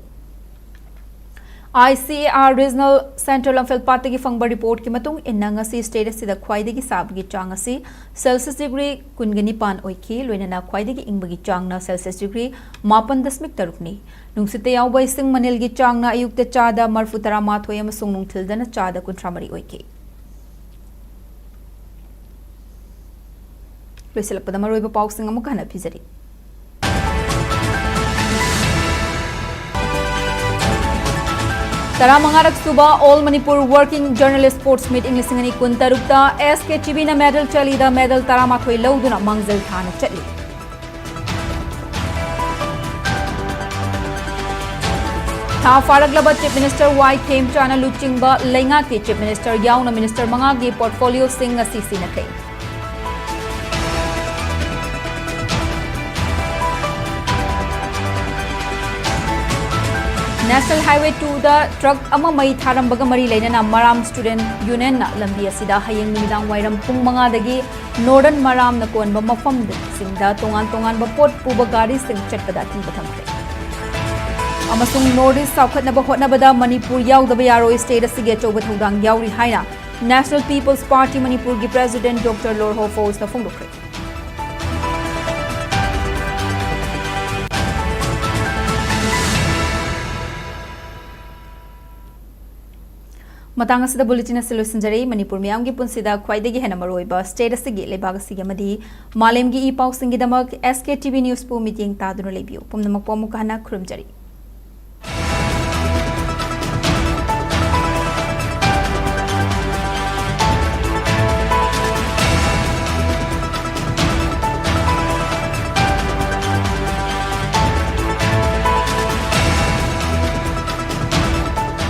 I C A R Regional Centre ꯂꯝꯐꯦꯜꯄꯥꯠꯇꯒꯤ ꯐꯪꯕ report ꯀꯤ ꯃꯇꯨꯡ ꯏꯟꯅ, ꯉꯁꯤ state ꯑꯁꯤꯗ ꯈ꯭ꯋꯥꯏꯗꯒꯤ ꯁꯥꯕꯒꯤ ꯆꯥꯡ ꯑꯁꯤ Celsius degree ꯀꯨꯟꯒ ꯅꯤꯄꯥꯟ ꯑꯣꯏꯈꯤ, ꯂꯣꯏꯅꯅ ꯈ꯭ꯋꯥꯏꯗꯒꯤ ꯏꯪꯕꯒꯤ ꯆꯥꯡꯅ Celsius degree ꯃꯥꯄꯟ ꯗꯁꯃꯤꯛ ꯇꯔꯨꯛꯅꯤ꯫ ꯅꯨꯡꯁꯤꯠꯇ ꯌꯥꯎꯕ ꯏꯁꯤꯡ ꯃꯅꯤꯜꯒꯤ ꯆꯥꯡꯅ ꯑꯌꯨꯛꯇ ꯆꯥꯗ ꯃꯔꯐꯨ ꯇꯔꯥꯃꯥꯊꯣꯏ ꯑꯃꯁꯨꯡ ꯅꯨꯡꯊꯤꯜꯗꯅ ꯆꯥꯗ ꯀꯨꯟꯊ꯭ꯔꯥ ꯃꯔꯤ ꯑꯣꯏꯈꯤ꯫ ꯂꯣꯏꯁꯤꯜꯂꯛꯄꯗ ꯃꯔꯨꯑꯣꯏꯕ ꯄꯥꯎꯁꯤꯡ ꯑꯃꯨꯛ ꯍꯟꯅ ꯄꯤꯖꯔꯤ꯫ ꯇꯔꯥꯃꯉꯥꯔꯛ ꯁꯨꯕ All Manipur Working Journalist Sports Meet ꯏꯪ ꯂꯤꯁꯤꯡ ꯑꯅꯤ ꯀꯨꯟꯇꯔꯨꯛꯇ S K T V ꯅ medal ꯆꯜꯂꯤꯗ medal ꯇꯔꯥꯃꯥꯊꯣꯏ ꯂꯧꯗꯨꯅ ꯃꯥꯡꯖꯤꯜ ꯊꯥꯅ ꯆꯠꯂꯤ꯫ ꯊꯥ ꯐꯥꯔꯛꯂꯕ Chief Minister Y ꯈꯦꯝꯆꯥꯟꯅ ꯂꯨꯆꯤꯡꯕ ꯂꯩꯉꯥꯛꯀꯤ Chief Minister ꯌꯥꯎꯅ minister ꯃꯉꯥꯒꯤ portfolio ꯁꯤꯡ ꯉꯁꯤ ꯁꯤꯟꯅꯈ꯭ꯔꯦ꯫ National Highway two ꯗ truck ꯑꯃ ꯃꯩ ꯊꯥꯔꯝꯕꯒ ꯃꯔꯤ ꯂꯩꯅꯅ ꯃꯔꯥꯝ Student Union ꯅ ꯂꯝꯕꯤ ꯑꯁꯤꯗ ꯍꯌꯦꯡ ꯅꯨꯃꯤꯗꯥꯡ ꯋꯥꯏꯔꯝ ꯄꯨꯡ ꯃꯉꯥꯗꯒꯤ Northern ꯃꯔꯥꯝꯅ ꯀꯣꯟꯕ ꯃꯐꯝꯁꯤꯡꯗ ꯇꯣꯉꯥꯟ ꯇꯣꯉꯥꯟꯕ ꯄꯣꯠ ꯄꯨꯕ ꯒꯥꯔꯤꯁꯤꯡ ꯆꯠꯄꯗ ꯑꯀꯤꯕ ꯊꯝꯈ꯭ꯔꯦ꯫ ꯑꯃꯁꯨꯡ North East ꯆꯥꯎꯈꯠꯅꯕ ꯍꯣꯠꯅꯕꯗ ꯃꯅꯤꯄꯨꯔ ꯌꯥꯎꯗꯕ ꯌꯥꯔꯣꯏ, state ꯑꯁꯤꯒꯤ ꯑꯆꯧꯕ ꯊꯧꯗꯥꯡ ꯌꯥꯎꯔꯤ ꯍꯥꯏꯅ National People's Party ꯃꯅꯤꯄꯨꯔꯒꯤ President Doctor ꯂꯣꯔꯍꯣ ꯐꯣꯁꯅ ꯐꯣꯡꯗꯣꯛꯈ꯭ꯔꯦ꯫ ꯃꯇꯥꯡ ꯑꯁꯤꯗ ꯕꯨꯂꯦꯇꯤꯟ ꯑꯁꯤ ꯂꯣꯏꯁꯤꯟꯖꯔꯤ꯫ ꯃꯅꯤꯄꯨꯔ ꯃꯤꯌꯥꯝꯒꯤ ꯄꯨꯟꯁꯤꯗ ꯈ꯭ꯋꯥꯏꯗꯒꯤ ꯍꯦꯟꯅ ꯃꯔꯨꯑꯣꯏꯕ ꯁ꯭ꯇꯦꯠ ꯑꯁꯤꯒꯤ, ꯂꯩꯕꯥꯛ ꯑꯁꯤꯒꯤ ꯑꯃꯗꯤ ꯃꯥꯂꯦꯝꯒꯤ E ꯄꯥꯎꯁꯤꯡꯒꯤꯗꯃꯛ S K T V News ꯄꯨ ꯃꯤꯠꯌꯦꯡ ꯇꯥꯗꯨꯅ ꯂꯩꯕꯤꯌꯨ꯫ ꯄꯨꯝꯅꯃꯛꯄꯨ ꯑꯃꯨꯛꯀ ꯍꯟꯅ ꯈꯨꯔꯨꯝꯖꯔꯤ꯫